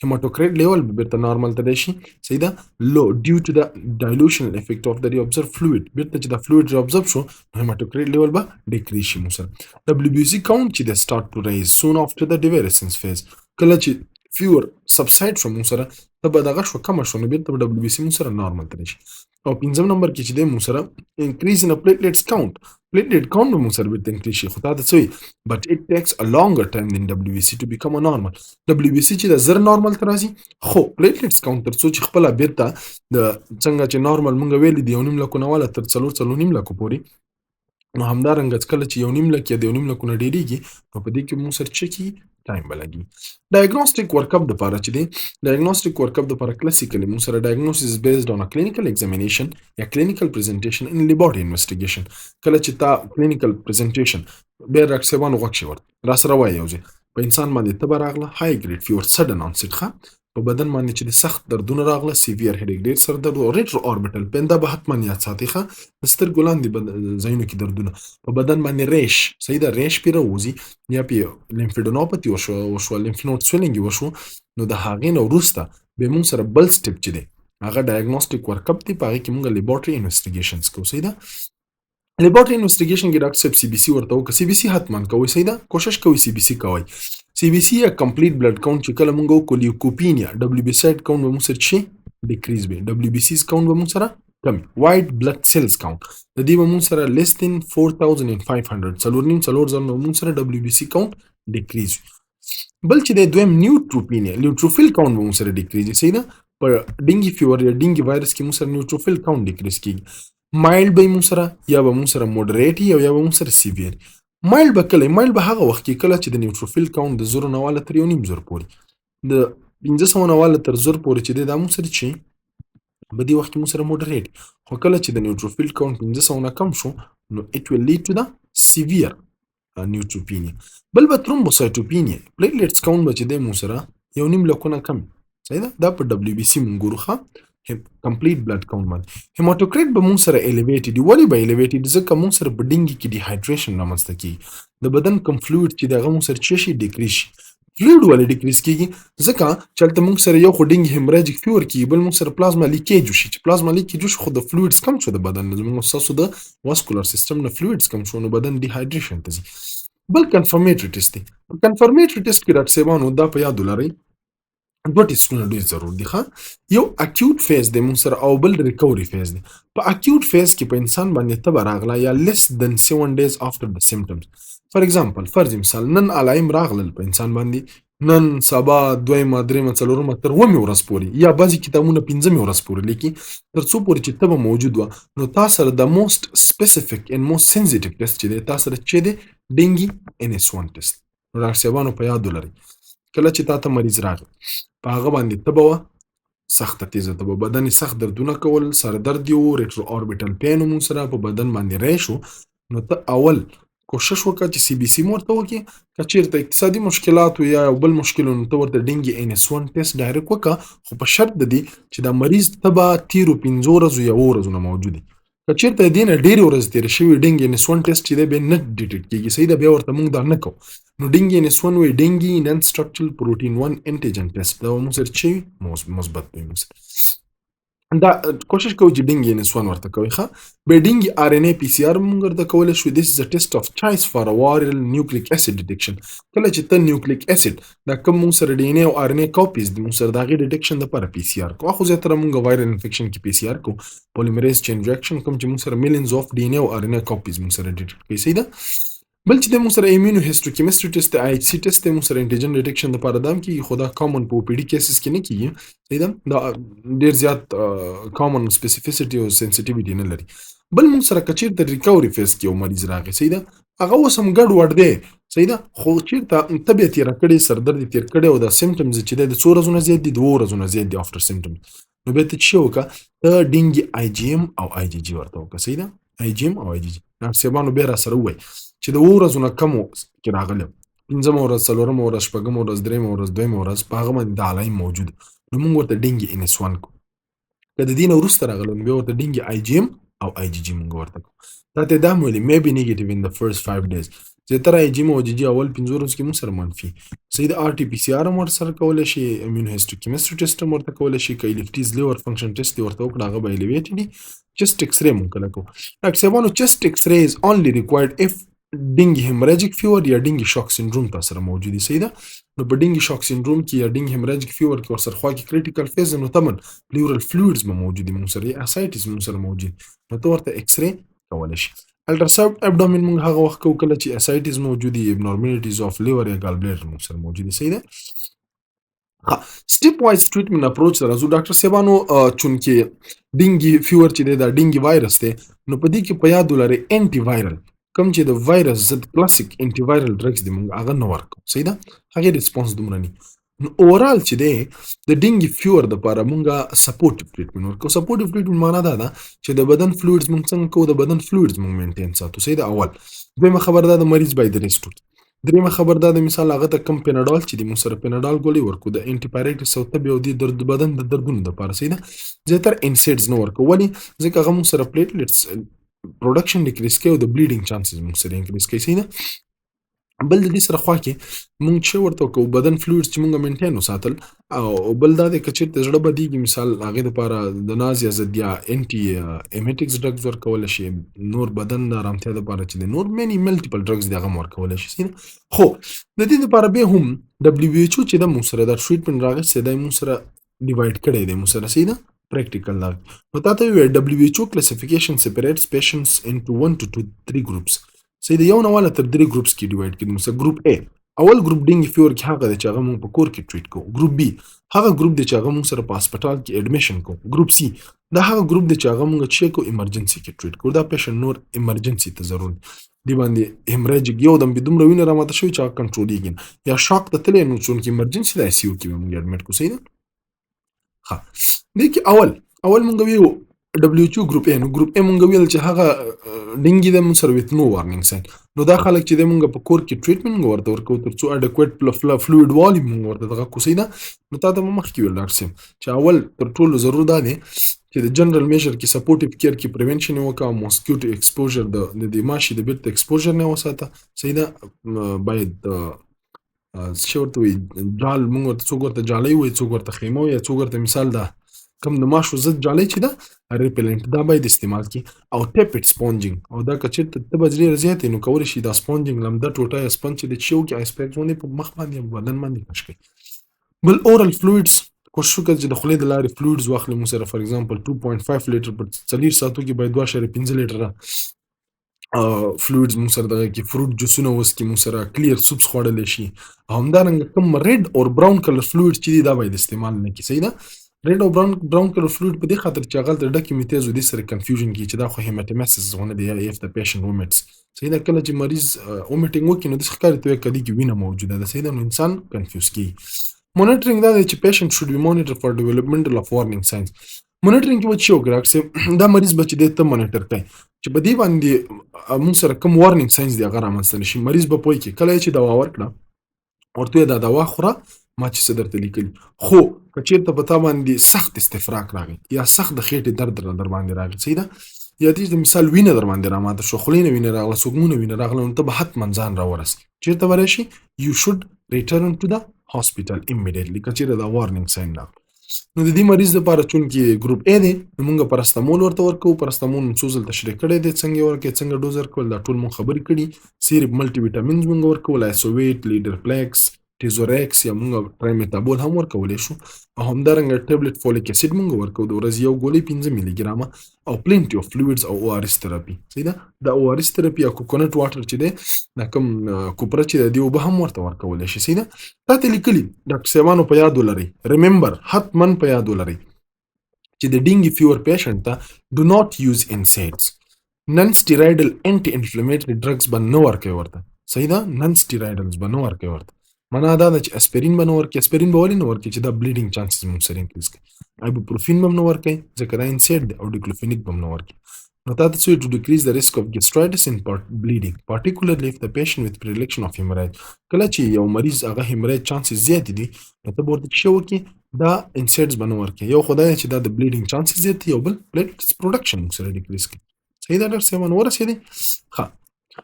Hematocrit level به بیرته normal ته راشي، صحیح ده، low due to the dilutional effect of the reabsorbed fluid. بیرته چې د fluid reabsorb شو، نو hematocrit level به decrease شي. مونږ سره WBC count چې د start to rise soon after the defervescence phase. کله چې fever subside شو، مونږ سره ته به دغه شو، کمه شو، نو بیرته به WBC مونږ سره normal ته راشي. او پنځم نمبر کې چې دی مونږ سره increase in platelets count، platelet count به مونږ سره بیرته increase شي. خو تا ته څه وایي؟ But it takes a longer time than WBC to become a normal. WBC چې د زر normal ته راځي، خو platelets count تر څو چې خپله بیرته د څنګه چې normal مونږ ویلي دی 1.5 لکو نه واله تر 4، 4.5 لکو پورې، نو همدارنګه کله چې 1.5 لک یا د 1.5 لکو نه ډېرېږي، نو په دې کې مونږ سره څه کېږي؟ Time به لګي. Diagnostic workup د پاره چې دی، diagnostic workup د پاره classically مونږ سره diagnosis based on a clinical examination یا clinical presentation and laboratory investigation. کله چې تا clinical presentation، بیا ډاکټر صاحبانو غوږ شي، ورته را سره وایي، یو ځای په انسان باندې تبه راغله، high grade fever، sudden onset، ښه، په بدن باندې چې د سخت دردونه راغله، severe headache، ډېر سر درد، او retro orbital pain، دا به حتما یاد ساتي، ښه، د سترګو لاندې ځایونو کې دردونه، په بدن باندې rash، صحیح ده، rash پې راوځي یا پې lymphadenopathy وشو، lymph node swelling یې وشو، نو د هغې نه وروسته بیا موږ سره بل step چې دی هغه diagnostic workup دی. په هغې کې موږ laboratory investigations کوو، صحیح ده. Laboratory investigation کې ډاکټر صاحب CBC ورته وکړه. CBC حتما کوئ، صحیح ده، کوشش کوئ CBC کوئ، CBC یا complete blood count چې کله موږ وکړو، leukopenia، WBC count به موږ سره چې decrease وي، WBCs count به موږ سره کم، white blood cells count د دې به موږ سره less than 4500، 4.5، 4000 به موږ سره WBC count decrease. بل چې د دویم neutropenia، neutrophil count به موږ سره decrease، صحیح ده. په dengue fever یا dengue virus کې موږ سره neutrophil count decrease کیږي. Mild به موږ سره یا به موږ سره moderate او یا به موږ سره severe. Mild به کله؟ Mild به هغه وخت کې کله چې د neutrophil count د 1000 نه واله تر 1.5 زر پورې، د 500 نه واله تر 1000 پورې چې دی، دا موږ سره چې په دې وخت کې موږ سره moderate. خو کله چې د neutrophil count 500 نه کم شو نو it will lead to the severe neutropenia. بل به thrombocytopenia، platelets count به چې دی مو سره 1.5 لکونه کم، صحیح ده؟ دا په WBC مونږ ګورو، ښه، complete blood count باندې. Hematocrit به مونږ سره elevated. ولې به elevated؟ ځکه مونږ سره په ډینګي کې dehydration رامنځته کیږي. د بدن کم fluid چې دغه مونږ سره چې شي decrease شي. Fluid ولې decrease کیږي؟ ځکه چې هلته مونږ سره یو خو dengue hemorrhagic fever کیږي، بل مونږ سره plasma leakage وشي. چې plasma leakage وشي، خو د fluids کم شو، د بدن زموږ ستاسو د vascular system نه fluids کم شو، نو بدن dehydration ته ځي. بل confirmatory test دی. Confirmatory test کې ډاکټر صاحبانو دا په یاد ولرئ، دوه ټیسټونه ډېر ضرور دي، ښه. یو acute phase دی مونږ سره او بل recovery phase دی. په acute phase کې په انسان باندې تبه راغله یا less than 7 days after the symptoms، for example، فرض مثال نن علایم راغلل په انسان باندې، نن سبا، دویمه، درېیمه، څلورمه، تر اوومې ورځ پورې یا بعضې کتابونه پنځمې ورځ پورې لیکي، تر څو پورې چې تبه موجود وه، نو تا سره د most specific and most sensitive test چې دی تا سره چې دی dengue NS1 test. نو ډاکټر صاحبانو په یاد ولرئ، کله چې تا ته مریض راغی، په هغه باندې تبه وه، سخته تیزه تبه، بدن یې سخت دردونه کول، سر درد یې و، retro orbital pain مو سره په بدن باندې rash و، نو ته اول کوشش وکړه چې CBC مو ورته وکړي. که چیرته اقتصادي مشکلات یا بل مشکل، نو ته ورته dengue NS1 test direct وکړه، خو په شرط د دې چې دا مریض تبه تیرو 5 ورځو یا 7 ورځو نه موجود. که چیرته دې نه ډېرې ورځې تېرې شوي، dengue NS1 test چې دی بیا نه detect کېږي، صحیح ده؟ بیا ورته موږ دا نه کوو. نو dengue NS1 وایي dengue non structural protein 1 antigen test، دا موږ سره چې مثبت دی. موږ دا کوشش کوو چې dengue NS1 ورته کوي، ښه. بیا dengue RNA PCR موږ ورته کولی شو. This is a test of choice for viral nucleic acid detection. کله چې ته nucleic acid دا کوم موږ سره DNA او RNA copies دي، موږ سره د هغې detection دپاره PCR کوو. خو زیاتره موږ viral infection کې PCR کوو، polymerase chain reaction، کوم چې موږ سره millions of DNA او RNA copies موږ سره detect کوي، صحیح ده؟ بل چې د موږ سره immunohistochemistry test، IHC test د موږ سره antigen detection د پاره دام کیږي، خو دا common په OPD cases کې نه کیږي، صحیح ده؟ دا ډیر زیات common specificity او sensitivity نه لري. بل موږ سره که چیرته recovery phase کې یو مریض راغی، صحیح ده، هغه اوس هم ګډ وډ دی، صحیح ده، خو چیرته تبه تیره کړې، سردرد یې تیر کړی او دا symptoms چې دی د څو ورځو نه زیات دي، 2 ورځو نه زیات دي after symptoms، نو بیا ته څه وکړه؟ ته dengue IgM او IgG ورته وکړه، صحیح ده؟ IgM او IgG. ډاکټر صاحبانو بیا را سره ووایي چې د 7 ورځو نه کمو کې راغلی، پنځمه ورځ، څلورمه ورځ، شپږمه ورځ، درېیمه ورځ، دویمه ورځ، په هغه باندې د علایم موجود، نو موږ ورته dengue NS1 کوو. که د دې نه وروسته راغلی، نو بیا ورته dengue IgM او IgG موږ ورته کوو. دا ته دا هم ویلي may be negative in the first 5 days. زیاتره IgM او IgG اول 5 ورځو کې موږ سره منفي، صحیح ده؟ RT-PCR هم ورسره کولی شي، immunohistochemistry test هم ورته کولی شي. که LFTs، liver function test دی ورته وکړه، هغه به elevated دي. Chest X-ray مونږ کله کوو؟ ډاکټر صاحبانو، chest X-ray is only required if dengue hemorrhagic fever یا dengue shock syndrome تا سره موجود دي، صحیح ده؟ نو په dengue shock syndrome کې یا dengue hemorrhagic fever کې ورسره خوا کې critical phase، نو طبعا pleural fluids به موجود دي مونږ سره یا ascites مونږ سره موجود، نو ته ورته X-ray کولی شي. Ultrasound abdomen مونږ هغه وخت کوو کله چې ascites موجود دي، abnormalities of liver یا gall bladder مونږ سره موجود دي، صحیح ده؟ Step wise treatment approach ته راځو ډاکټر صاحبانو. چونکه dengue fever چې دی دا dengue virus دی، نو په دې کې په یاد ولرئ anti viral، کوم چې د وایرس ضد classic anti viral drugs دي، مونږ هغه نه ورکو، صحیح ده؟ هغه response دومره نه. نو overall چې دی د dengue fever د پاره مونږه supportive treatment ورکو. Supportive treatment معنا دا ده چې د بدن fluids مونږ څنګه کوو؟ د بدن fluids مونږ maintain ساتو، صحیح ده؟ اول. دویمه خبر دا د مریض باید rest وکړي. دریمه خبر دا د مثال هغه ته کم پیناډول چې د موږ سره پیناډول ګولۍ ورکو د antipyretics او تبې او د درد بدن د دردونو لپاره، صحیح ده؟ زیاتره NSAIDs نه ورکو. ولی؟ ځکه هغه موږ سره platelets production decrease کوي او د bleeding chances موږ سره increase کوي، صحیح ده؟ بل د دې سره خوا کې مونږ چې ورته کوو بدن fluids چې مونږ maintain وساتل. او بل دا دی که چېرته زړه بدیږي، مثال هغې دپاره د nausea ضد یا anti emetics drugs ورکول شي. نور بدن د ارامتیا دپاره چې دی نور many multiple drugs دی هغه هم ورکولی شي. خو د دې دپاره بیا هم WHO چې د موږ سره دا treatment راغستی دی، موږ سره divide کړی دی موږ سره، صحیح ده؟ Practical دا نو تا ته ویل WHO classification separates patients into 1 to 2 3 groups، صحیح ده؟ یو نه والا تر درې groups کې divide کړي. مثلا group A، اول group dengue fever کې هغه دی چې هغه موږ په کور کې treat کوو. Group B هغه ګروپ دی چې هغه موږ سره په هسپتال کې admission کوو. Group C دا هغه ګروپ دی چې هغه موږ چې کو emergency کې treat کوو. دا patient نور emergency ته ضرور دی باندې hemorrhagic یو دم به دومره وینه راماته شوی چې هغه کنټرولېږي یا shock ته تللی، نو چونکې emergency د ICU کې به موږ admit کو، صحیح ده؟ ښه، دې کې اول اول موږ ویو WHO group A. نو group A مونږ ویل چې هغه dengue ده مونږ سره with no warning sign. نو دا خلک چې د مونږ په کور کې treatment ورته ورکو تر څو adequate fluid volume مونږ ورته دغه کوسي ده. نو تا ته مخکې ویل ډاکټر صاحب چې اول تر ټولو ضرور دا دی چې د general measure کې supportive care کې prevention وکړه، mosquito exposure د دې ماشي د بیرته exposure نه وساته. صحیح ده. باید څه ورته وایي، جال مونږ ورته، څوک ورته جالۍ وایي، څوک ورته خیمه وایي، څوک ورته مثال ده کوم د ماشو ضد جالۍ چې ده repellent، دا باید استعمال کی او tepid sponging. او دا که چېرته تبه ډېره زیاته، نو کولی شي دا sponging لمده ټوټه یا sponge چې د چیو کې ice pack باندې په مخ باندې او بدن باندې کش کړي. بل oral fluids، کوشش وکړه چې د خولې د لارې fluids واخلي موږ سره، for example 2.5 لیټر په 4 ساعتو کې باید 2.5 لیټره fluids موږ سره دغه کې fruit juice ونه وڅکي، موږ سره clear soups خوړلی شي. او همدارنګه کوم red او brown color fluids چې دي دا باید استعمال نه کړي. صحیح ده. red او brown color fluid په دې خاطر چې هغه ډکه میتیزو دې سره confusion کی چې دا خو hematemesis غونه دی یا if the patient vomits. صحیح ده. کله چې مریض vomiting وکړي نو د ښکاري ته کدي کې وینه موجوده ده. صحیح ده. نو انسان confuse کی. Monitoring دا دی چې patient should be monitored for developmental of warning signs. Monitoring کې به چې وکړه ډاکټر صاحب، دا مریض به چې دی ته monitor کوي چې په دې باندې موږ سره کوم warning signs دی هغه رامنځته نشي. مریض به پوه کړي کله چې دوا ورکړه ورته دا دوا خوره ما چې څه درته لیکلي، خو که چېرته په تا باندې سخت استفراق راغی یا سخت د خېټې درد در باندې راغی، صحیح ده، یا دې د مثال وینه در باندې راماته شو، خولې نه وینه راغله، سوګمونه وینه راغله، نو ته به حتما ځان راورسې. چېرته به راشي؟ You should return to the hospital immediately که چېرته دا warning sign راغله. نو د دې مریض لپاره چونکې group A دی نو موږ پراستامول ورته ورکوو. پراستامول موږ څو ځل تشریح کړی دی، څنګه یې ورکوي، څنګه ډوز ورکول، دا ټول موږ خبرې کړي. syrup multivitamins موږ ورکوو، لایسوویټ، لیډرپلیکس، ټیزوریکس یا موږ ټرایمیتابول هم ورکولی شو. او همدارنګه tablet folic acid موږ ورکوو د ورځې یو ګولۍ 5 ملي ګرامه او plenty of fluids او ORS therapy. صحیح ده. دا ORS therapy یا coconut water چې دی، دا کوم کوپره چې دی، اوبه هم ورته ورکولی شي. صحیح ده. تاته لیکلي ډاکټر صاحبانو په یاد ولرئ، remember، حتما په یاد ولرئ چې د dengue fever patient ته do not use NSAIDs، non steroidal anti inflammatory drugs به نه ورکوي ورته. صحیح ده. Non steroidals به نه ورکوي ورته. معنا دا ده چې اسپرین به نه ورکوي. اسپرین به ولې نه ورکوي؟ چې دا bleeding chances موږ سره increase کوي. ایبوپروفین به هم نه ورکوي ځکه دا NSAID دی او ډیکلوفینیک به هم نه ورکوي. نو تا ته څه to decrease the risk of gastritis and part bleeding, particularly if the patient with predilection of hemorrhage. کله چې یو مریض هغه hemorrhage chances زیات دي نو ته به ورته څه وکړي؟ دا NSAIDs به نه ورکوي. یو خدای چې دا د bleeding chances زیات، یو بل platelets production موږ سره decrease کوي. صحیح ده ډاکټر صاحب؟ ورسېدې. ښه،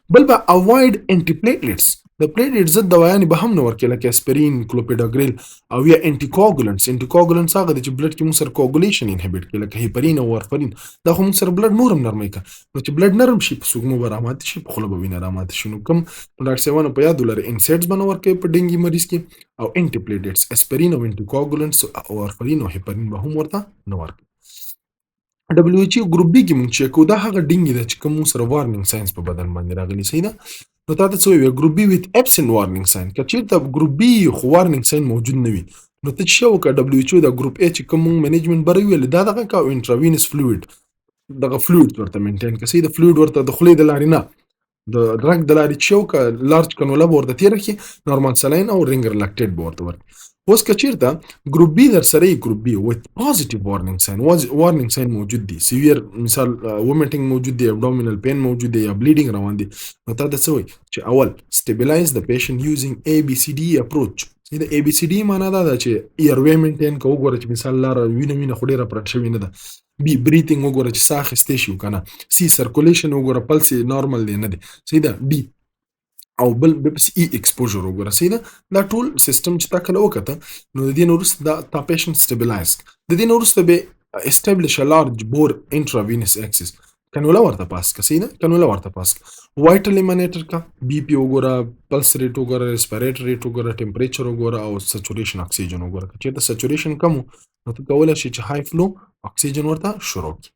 بل به avoid antiplatelets، د platelet ضد دوايانې به هم نه ورکوي لکه اسپرین، کلوپیډوګریل او یا anticoagulants. Anticoagulants هغه دي چې blood کې موږ سره coagulation inhibit کوي لکه هیپرین او وارفرین. دا خو موږ سره blood نور هم نرموي که نو چې blood نرم شي په سوږمو به رامات شي، په خوله به وینه رامات شي. نو کوم ډاکټر صاحبانو په یاد ولرئ، NSAIDs به نه ورکوي په dengue مریض کې او antiplatelets، اسپرین او anticoagulants او وارفرین او هیپرین به هم ورته نه ورکوي. WHO group B کې مونږ چې کو دا هغه dengue ده چې کوم موږ سره warning signs په بدن باندې راغلي. صحیح ده. نو تا ته څه وایي؟ Group B with absent warning sign. که چېرته group B خو warning sign موجود نه وي نو ته څه وکړه؟ WHO دا group A چې کوم مونږ management بره ویل دا دغه کا او intravenous fluid دغه fluid ورته maintain که. صحیح ده. Fluid ورته د خولې د لارې نه، د رګ د لارې چې وکړه، large cannula به ورته تېره کړي، normal saline او Ringer lactate به ورته ورکړي. اوس که چېرته group B در سره یې، group B with positive warning sign، warning sign موجود دی، severe مثال vomiting موجود دی، abdominal pain موجود دی یا bleeding روان دی، نو تا ته څه وایي؟ چې اول stabilize the patient using A B C D approach. صحیح ده. A B C D معنا دا ده چې airway maintain که، وګوره چې مثال لاره وینه خو ډېره پرټ شوې نه ده. B breathing وګوره چې ساه اخیستی شي که نه. C circulation وګوره، پلس یې normal دی نه دی. صحیح ده. D او بل به پس E exposure وګوره. صحیح ده. دا ټول سیستم چې تا کله وکته نو د دې نه وروسته دا تا patient stabilize. د دې نه وروسته به establish a large bore intravenous access، cannula ورته pass که. صحیح ده. Cannula ورته pass که، vitally monitor کا، BP وګوره، pulse rate وګوره، respiratory rate وګوره، temperature وګوره او saturation اکسیجن وګوره. که چېرته saturation کم نو ته کولی شې چې high flow oxygen ورته شروع کړي.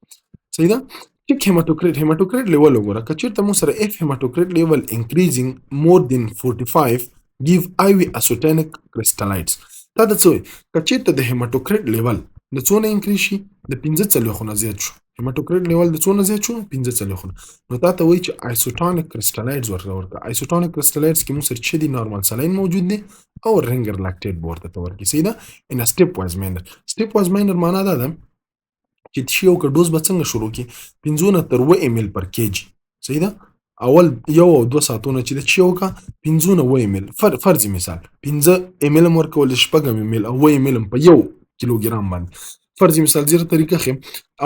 صحیح ده. Check hematocrit، hematocrit level وګوره. که چېرته مو سره if hematocrit level increasing more than 45, give IV isotonic crystalloids. دا د څه وایي؟ که چېرته د hematocrit level د څو نه increase شي، د 45 نه زیات شو، hematocrit level د څو نه زیات شو؟ 45 نه، نو تا ته وایي چې isotonic crystalloids ورته ورکړه. Isotonic crystalloids کې مو سره چې دي normal saline موجود دی او Ringer lactate به ورته ته ورکړي. صحیح ده. In step wise manner. Step wise manner معنا دا ده چې چې یو که ډوز به څنګه شروع کی، 5 نه تر 7 ام ال پر کیجی، صحیح ده. اول 1 او 2 ساعتونه چې د چې یو کا 5 نه 7 ام ال، فرضي مثال 5 ام ال ورکول، 6 ام ال او 7 ام ال په 1 کیلوګرام باندې. فرضي مثال زیره طریقه خیم،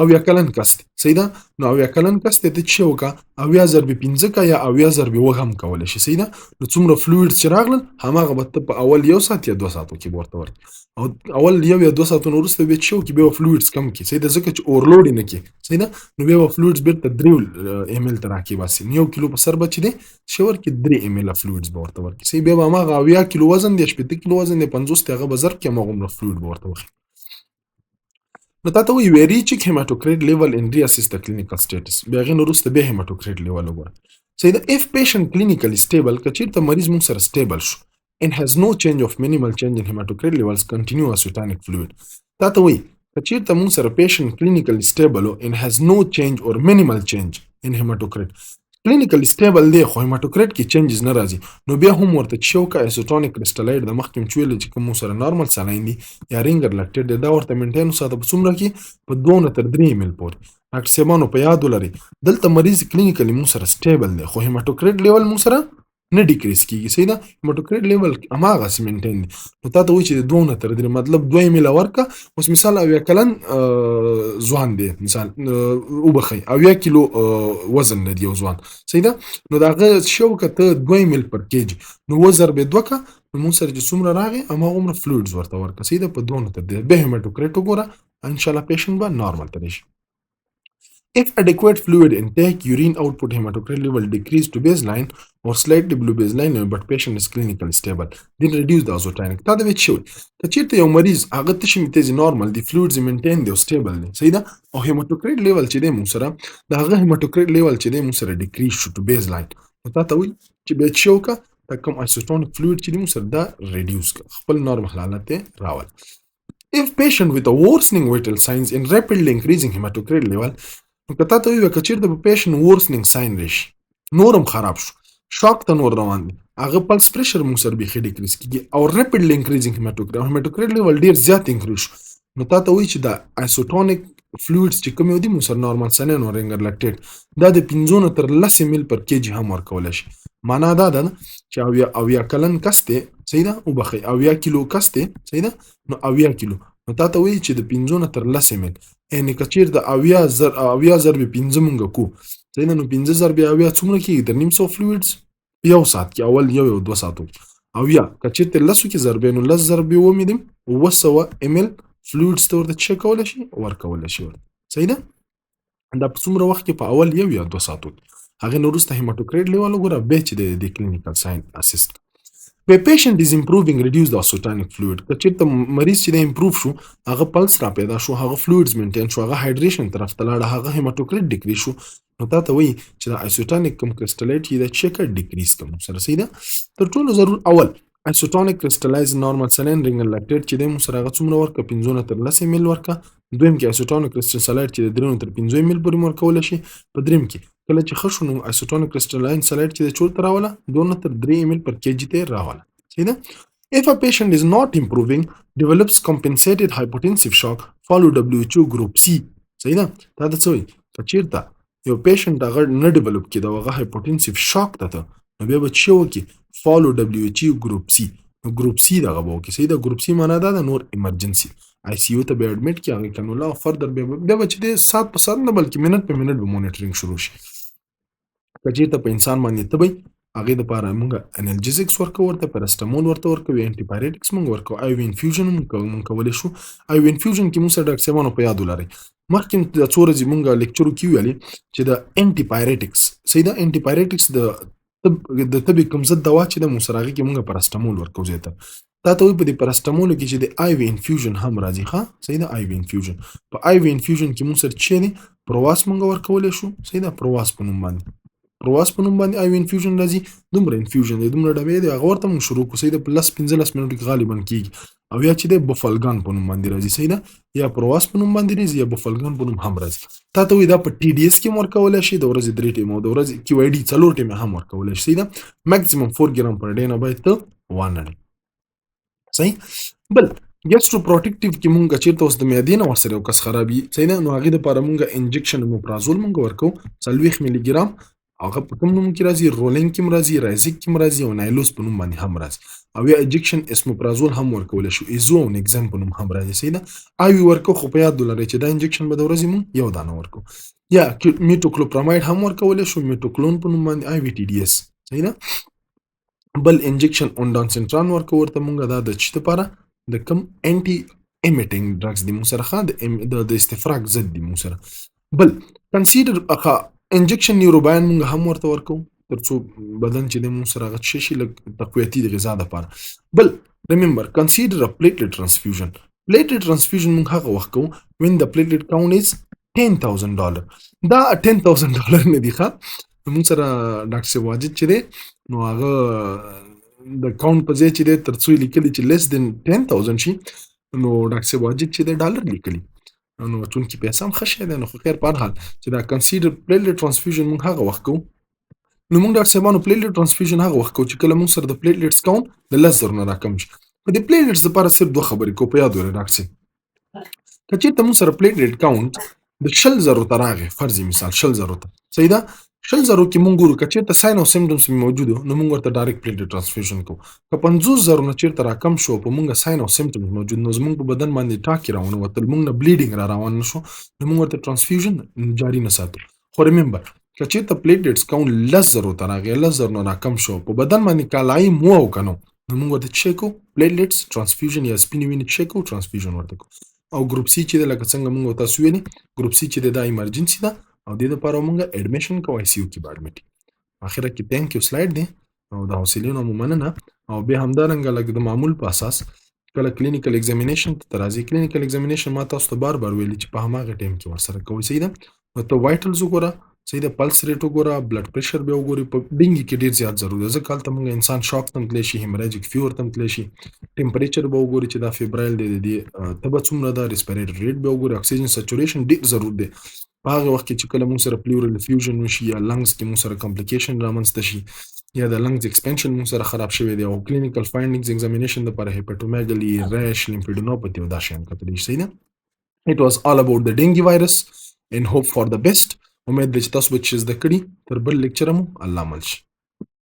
70 کلن کس دی، صحیح ده. نو 70 کلن کس دی ته چې وکا 70 ضرب 5 کا یا 70 ضرب 7 هم کولی شي، صحیح ده. نو څومره fluids چې راغلل، هماغه به ته په اول 1 ساعت یا 2 ساعتو کې به ورته ورکړي، او اول 1 یا 2 ساعتونو وروسته بیا چې وکړي، بیا fluids کم کړي، صحیح ده، ځکه چې overload نه کړي، صحیح ده. نو بیا به fluids بیرته 3 ام ال ته راکې باسي. نو 1 کیلو په سر به چې دی چې ورکړي، 3 ام ال fluids به ورته ورکړي، صحیح. بیا به هماغه 70 کیلو وزن دی، 60 کیلو وزن دی، 50 دی، هغه به ضرب کړي، هماغومره fluid به ورته وخي. نو تا ته وایي وی recheck hematocrit level and reassess the clinical status. بیا هغې نه وروسته بیا hematocrit level وګوره، صحیح ده. If patient clinically stable، که چېرته مریض موږ سره stable شو، and has no change of minimal change in hematocrit levels، continue isotonic fluid. تا ته وایي که چېرته موږ سره patient clinically stable and has no change or minimal change in hematocrit، clinically stable دی خو hematocrit کې changes نه راځي، نو بیا هم ورته چې وکړه isotonic crystalloid د مخکې چې ویل چې کوم سره normal saline دی یا Ringer lactate دی، دا ورته maintain وساته. په څومره کې؟ په 2 نه تر 3 ام ال پورې. ډاکټر صاحبانو، په یاد ولرئ، دلته مریض clinically مو سره stable دی خو hematocrit level مو سره نه decrease کیږي، صحیح ده. Hematocrit level هماغسې maintain دی. نو تا ته وایي چې د 2 نه تر 3، مطلب 2 ام ال ورکه. اوس مثال 70 کلن ځوان دی، مثال وبخښئ، 70 کیلو وزن لري یو ځوان، صحیح ده. نو د هغه څه وکړه ته 2 ام ال پر کیجي، نو 7 ضرب 2 که، نو موږ سره چې څومره راغی هماغومره fluids ورته ورکړه، صحیح ده، په 2 نه تر 3. بیا hematocrit وګوره، ان شاء الله patient به نارمل ته راشي. If adequate fluid intake, urine output, hematocrit level decrease to baseline or slightly below baseline, but patient is clinically stable, then reduce the isotonic. تا دا ویل شوی که چېرته یو مریض هغه تشې متیازې نارمل دی، fluids maintain دی او stable دی، صحیح ده، او hematocrit level چې دی موږ سره د هغه hematocrit level چې دی موږ سره decrease شو to baseline، نو تا ته وایي چې بیا چې وکړه، دا کوم isotonic fluid چې دی موږ سره دا reduce کړه، خپل نارمل حالت ته راول. If patient with a worsening vital signs and rapidly increasing hematocrit level، نو که تا ته ووایي که چېرته په patient worsening sign راشي، نور هم خراب شو، shock ته نور روان دي، هغه pulse pressure موږ سره بیخي decrease کیږي او rapidly increasing hematocrit او hematocrit level ډیر زیات increase شو، نو تا ته وایي چې دا isotonic fluids چې کوم یو دي موږ سره، normal saline او Ringer lactate، دا د 5 نه تر 10 ام ال پر کیجي هم ورکولی شي. معنا دا ده چې 70 کلن کس دی، صحیح ده، وبخښئ، 70 کیلو کس دی، صحیح ده. نو 70 کیلو، نو تا ته وایي چې د 5 نه تر 10 ام ال، یعنې که چېرته 70 ضرب 5 مونږ کو، صحیح ده، نو 5 ضرب 70 څومره کېږي؟ تر 550 fluids 1 ساعت کې، اول 1 او 2 ساعتو کې. او یا که چېرته لسو کې ضربې، نو 10 ضرب 7 مې دي 700 ام ال fluids ته ورته څه کولی شي؟ ورکولی شي ورته، صحیح ده. دا په څومره وخت کې؟ په اول 1 یا 2 ساعتو کې. هغې نه وروسته hematocrit level وګوره، بیا چې د clinical sign assess. Where patient is improving، reduce the isotonic fluid. که چېرته مریض چې دی improve شو، هغه پلس را پیدا شو، هغه fluids maintain شو، هغه hydration طرف ته لاړه، هغه hematocrit decrease شو، نو تا ته وایي چې دا isotonic کوم crystalloid چې دا چې که decrease کوم سره، صحیح ده. تر ټولو ضرور اول isotonic crystalloid، normal saline، Ringer lactate چې دی موږ سره، هغه څومره ورکه؟ 5 نه تر 10 ام ال ورکه. دویم کې isotonic crystalloid چې د 3 نه تر 5 ام ال پورې ورکول شي. په دریم کې کله چې ښه شو، نو isotonic crystalline saline چې د چورته راوله، 2 نه تر 3 ام ال پر کیجي ته راوله، صحیح ده. If a patient is not improving، develops compensated hypotensive shock، follow WHO group C. صحیح ده. دا د څه وایي؟ که چیرته یو patient هغه نه develop کېده او هغه hypotensive shock ته ته، نو بیا به څه وکړي؟ Follow WHO group C. نو group C دغه به وکړي، صحیح ده. Group C معنا دا ده نور emergency ICU ته به admit کړي هغه cannula او further بیا به چې دی ساعت په ساعت نه بلکې منټ په منټ به monitoring شروع شي. که چیرته په انسان باندې تبه وي، هغې دپاره موږ analgesics ورکوو ورته، پاراسټامول ورته ورکوو، antipyretics موږ ورکوو، IV infusion موږ کولی شو. IV infusion کې موږ سره ډاکټر صاحبانو په یاد ولرئ، مخکې د څو ورځې مونږ لیکچرو کې ویلې چې د antipyretics، صحیح ده، antipyretics د تبې کوم ضد دوا چې د موږ سره، هغې کې مونږ پاراسټامول ورکوو زیاته. تا ته وایي په دې پاراسټامولو کې چې د IV infusion هم راځي. ښه، صحیح ده. IV infusion، په IV infusion کې موږ سره چې دی پرواس مونږ ورکولی شو، صحیح ده. پرواس په نوم باندې IV infusion راځي. دومره infusion دی، دومره ډبې دی، هغه ورته موږ شروع کړو، صحیح ده، په 10 15 منټو کې غالبا کیږي. او یا چې دی بوفالګان په نوم باندې راځي، صحیح ده، یا پرواس په نوم باندې راځي یا بوفالګان په نوم هم راځي. تا ته وایي دا په TDS کې هم ورکولی شي، د ورځې درې ټیمه، او د ورځې QID څلور ټیمه هم ورکولی شي، صحیح ده. Maximum 4 gram per day نه باید ته وانه. صحیح. بل ګیسټرو پروټیکټیو کې مونږ چیرته اوس د معدې نه ورسره یو کس خراب وي، صحیح ده، نو هغې دپاره مونږ انجکشن اوموپرازول مونږ ورکو 40 ملي ګرام. هغه په کوم نوم کې راځي؟ رولینګ کې هم راځي، رایزیک کې هم راځي او نایلوس په نوم باندې هم راځي. او یا انجکشن اسموپرازول هم ورکولی شو، ایزو او نیکزم په نوم هم راځي، صحیح ده. آی ورکو، خو په یاد ولرئ چې دا انجکشن به د ورځې مونږ یو دانه ورکو. یا میټوکلوپرامایډ هم ورکولی شو، میټوکلون په نوم باندې، آی وي ټي ډي اس، صحیح ده. بل انجکشن اوندانسنټران ورکو ورته مونږ، دا د څه لپاره؟ د کوم انټي امیټینګ ډرګز دي مونږ سره، ښه، د استفراق ضد دي مونږ سره. بل کنسیډر اخا انجکشن نیوروبایان مونږ هم ورته ورکو، ترڅو بدن چې د مونږ سره هغه څه شي لږ تقویتي د غذا لپاره. بل ریممبر کنسیډر ا پلیټلیټ ترانسفیوژن. پلیټلیټ ترانسفیوژن مونږ هغه وخت کوو when the platelet count is 10,000 ډالر. دا 10,000 ډالر نه دی، ښه، مونږ سره ډاکټر صاحب واجد چې دی، نو هغه د کاونټ په ځای چې دی تر څو یې لیکلي چې لیس دین 10,000 شي، نو ډاکټر صاحب واجد چې دی ډالر لیکلي، نو چونکې پیسې هم ښه شی دی، نو خو خیر. په هر حال چې دا کنسیډر پلیټلیټ ترانسفیوژن مونږ هغه وخت کوو، نو مونږ ډاکټر صاحبانو پلیټلیټ ترانسفیوژن هغه وخت کوو چې کله مونږ سره د پلیټلیټس کاونټ د 10,000 نه راکم شي. په دې پلیټلیټس لپاره صرف دوه خبرې کوو، په یاد ولرئ ډاکټر صاحب. که چېرته مونږ سره پلیټلیټ کاونټ د 20,000 ته راغی، فرضي مثال 20,000 ته، صحیح ده، 20,000 کې مونږ ګورو که چېرته ساین او سیمټمز موجود، نو مونږ ورته ډایرکټ پلیټلیټ ترانسفیوژن کوو. که 50,000 نه چېرته راکم شو، په مونږ ساین او سیمټمز موجود، نو زمونږ په بدن باندې ټاکې راونه وتل، مونږ نه بلیډینګ را روان نه شو، نو مونږ ورته ترانسفیوژن جاری نه ساتو. خو ریممبر، که چېرته پلیټلیټس کاونټ 10,000 ته راغی، 10,000 نه راکم شو، په بدن باندې کالایم مو او که نو موږ ورته څه شی کوو؟ پلیټلیټس ترانسفیوژن یا سپینې وینې څه شی کوو؟ ترانسفیوژن ورته کوو. او ګروپ سی چې ده، لکه څنګه موږ تاسو ویلي، ګروپ سی چې ده دا ایمرجنسي ده او دې لپاره موږ اډمیشن کوو، آی سی یو کې به اډمیټ. اخره کې ثانک یو سلایډ دی او د حوصلې نه مو مننه. او بیا همدارنګه لږ د معمول په اساس کله کلینیکل ایگزامینیشن ته راځي، کلینیکل ایگزامینیشن ما تاسو ته بار بار ویلي چې په هماغه ټایم کې ورسره کوئ، صحیح ده. نو ته وایټلز وګوره، صحیح ده، پلس ریټ وګوره، بلډ پریشر بیا وګوري. په ډینګي کې ډیر زیات ضروري ده، ځکه هلته موږ انسان شاک ته هم تللی شي، هیمراجیک فیور ته هم تللی شي. ټمپریچر به وګوري چې دا فیبرایل دی، د دې تبه څومره ده، ریسپیریټری ریټ به وګوري، اکسیجن سچوریشن ډیر ضرور دی په هغه وخت کې چې کله موږ سره پلیورل فیوژن وشي یا لنګز کې موږ سره کمپلیکیشن رامنځته شي یا د لنګز ایکسپنشن موږ سره خراب شوی دی. او کلینیکل فایندینګز ایگزامینیشن لپاره هیپاټومیګلی، ریش، لیمفیډینوپاتی او دا شیان کتلی شي، صحیح ده. It was all about the dengue virus and hope for the best. امید دی چې تاسو به څه زده کړي. تر بل لیکچر مو الله مل شي.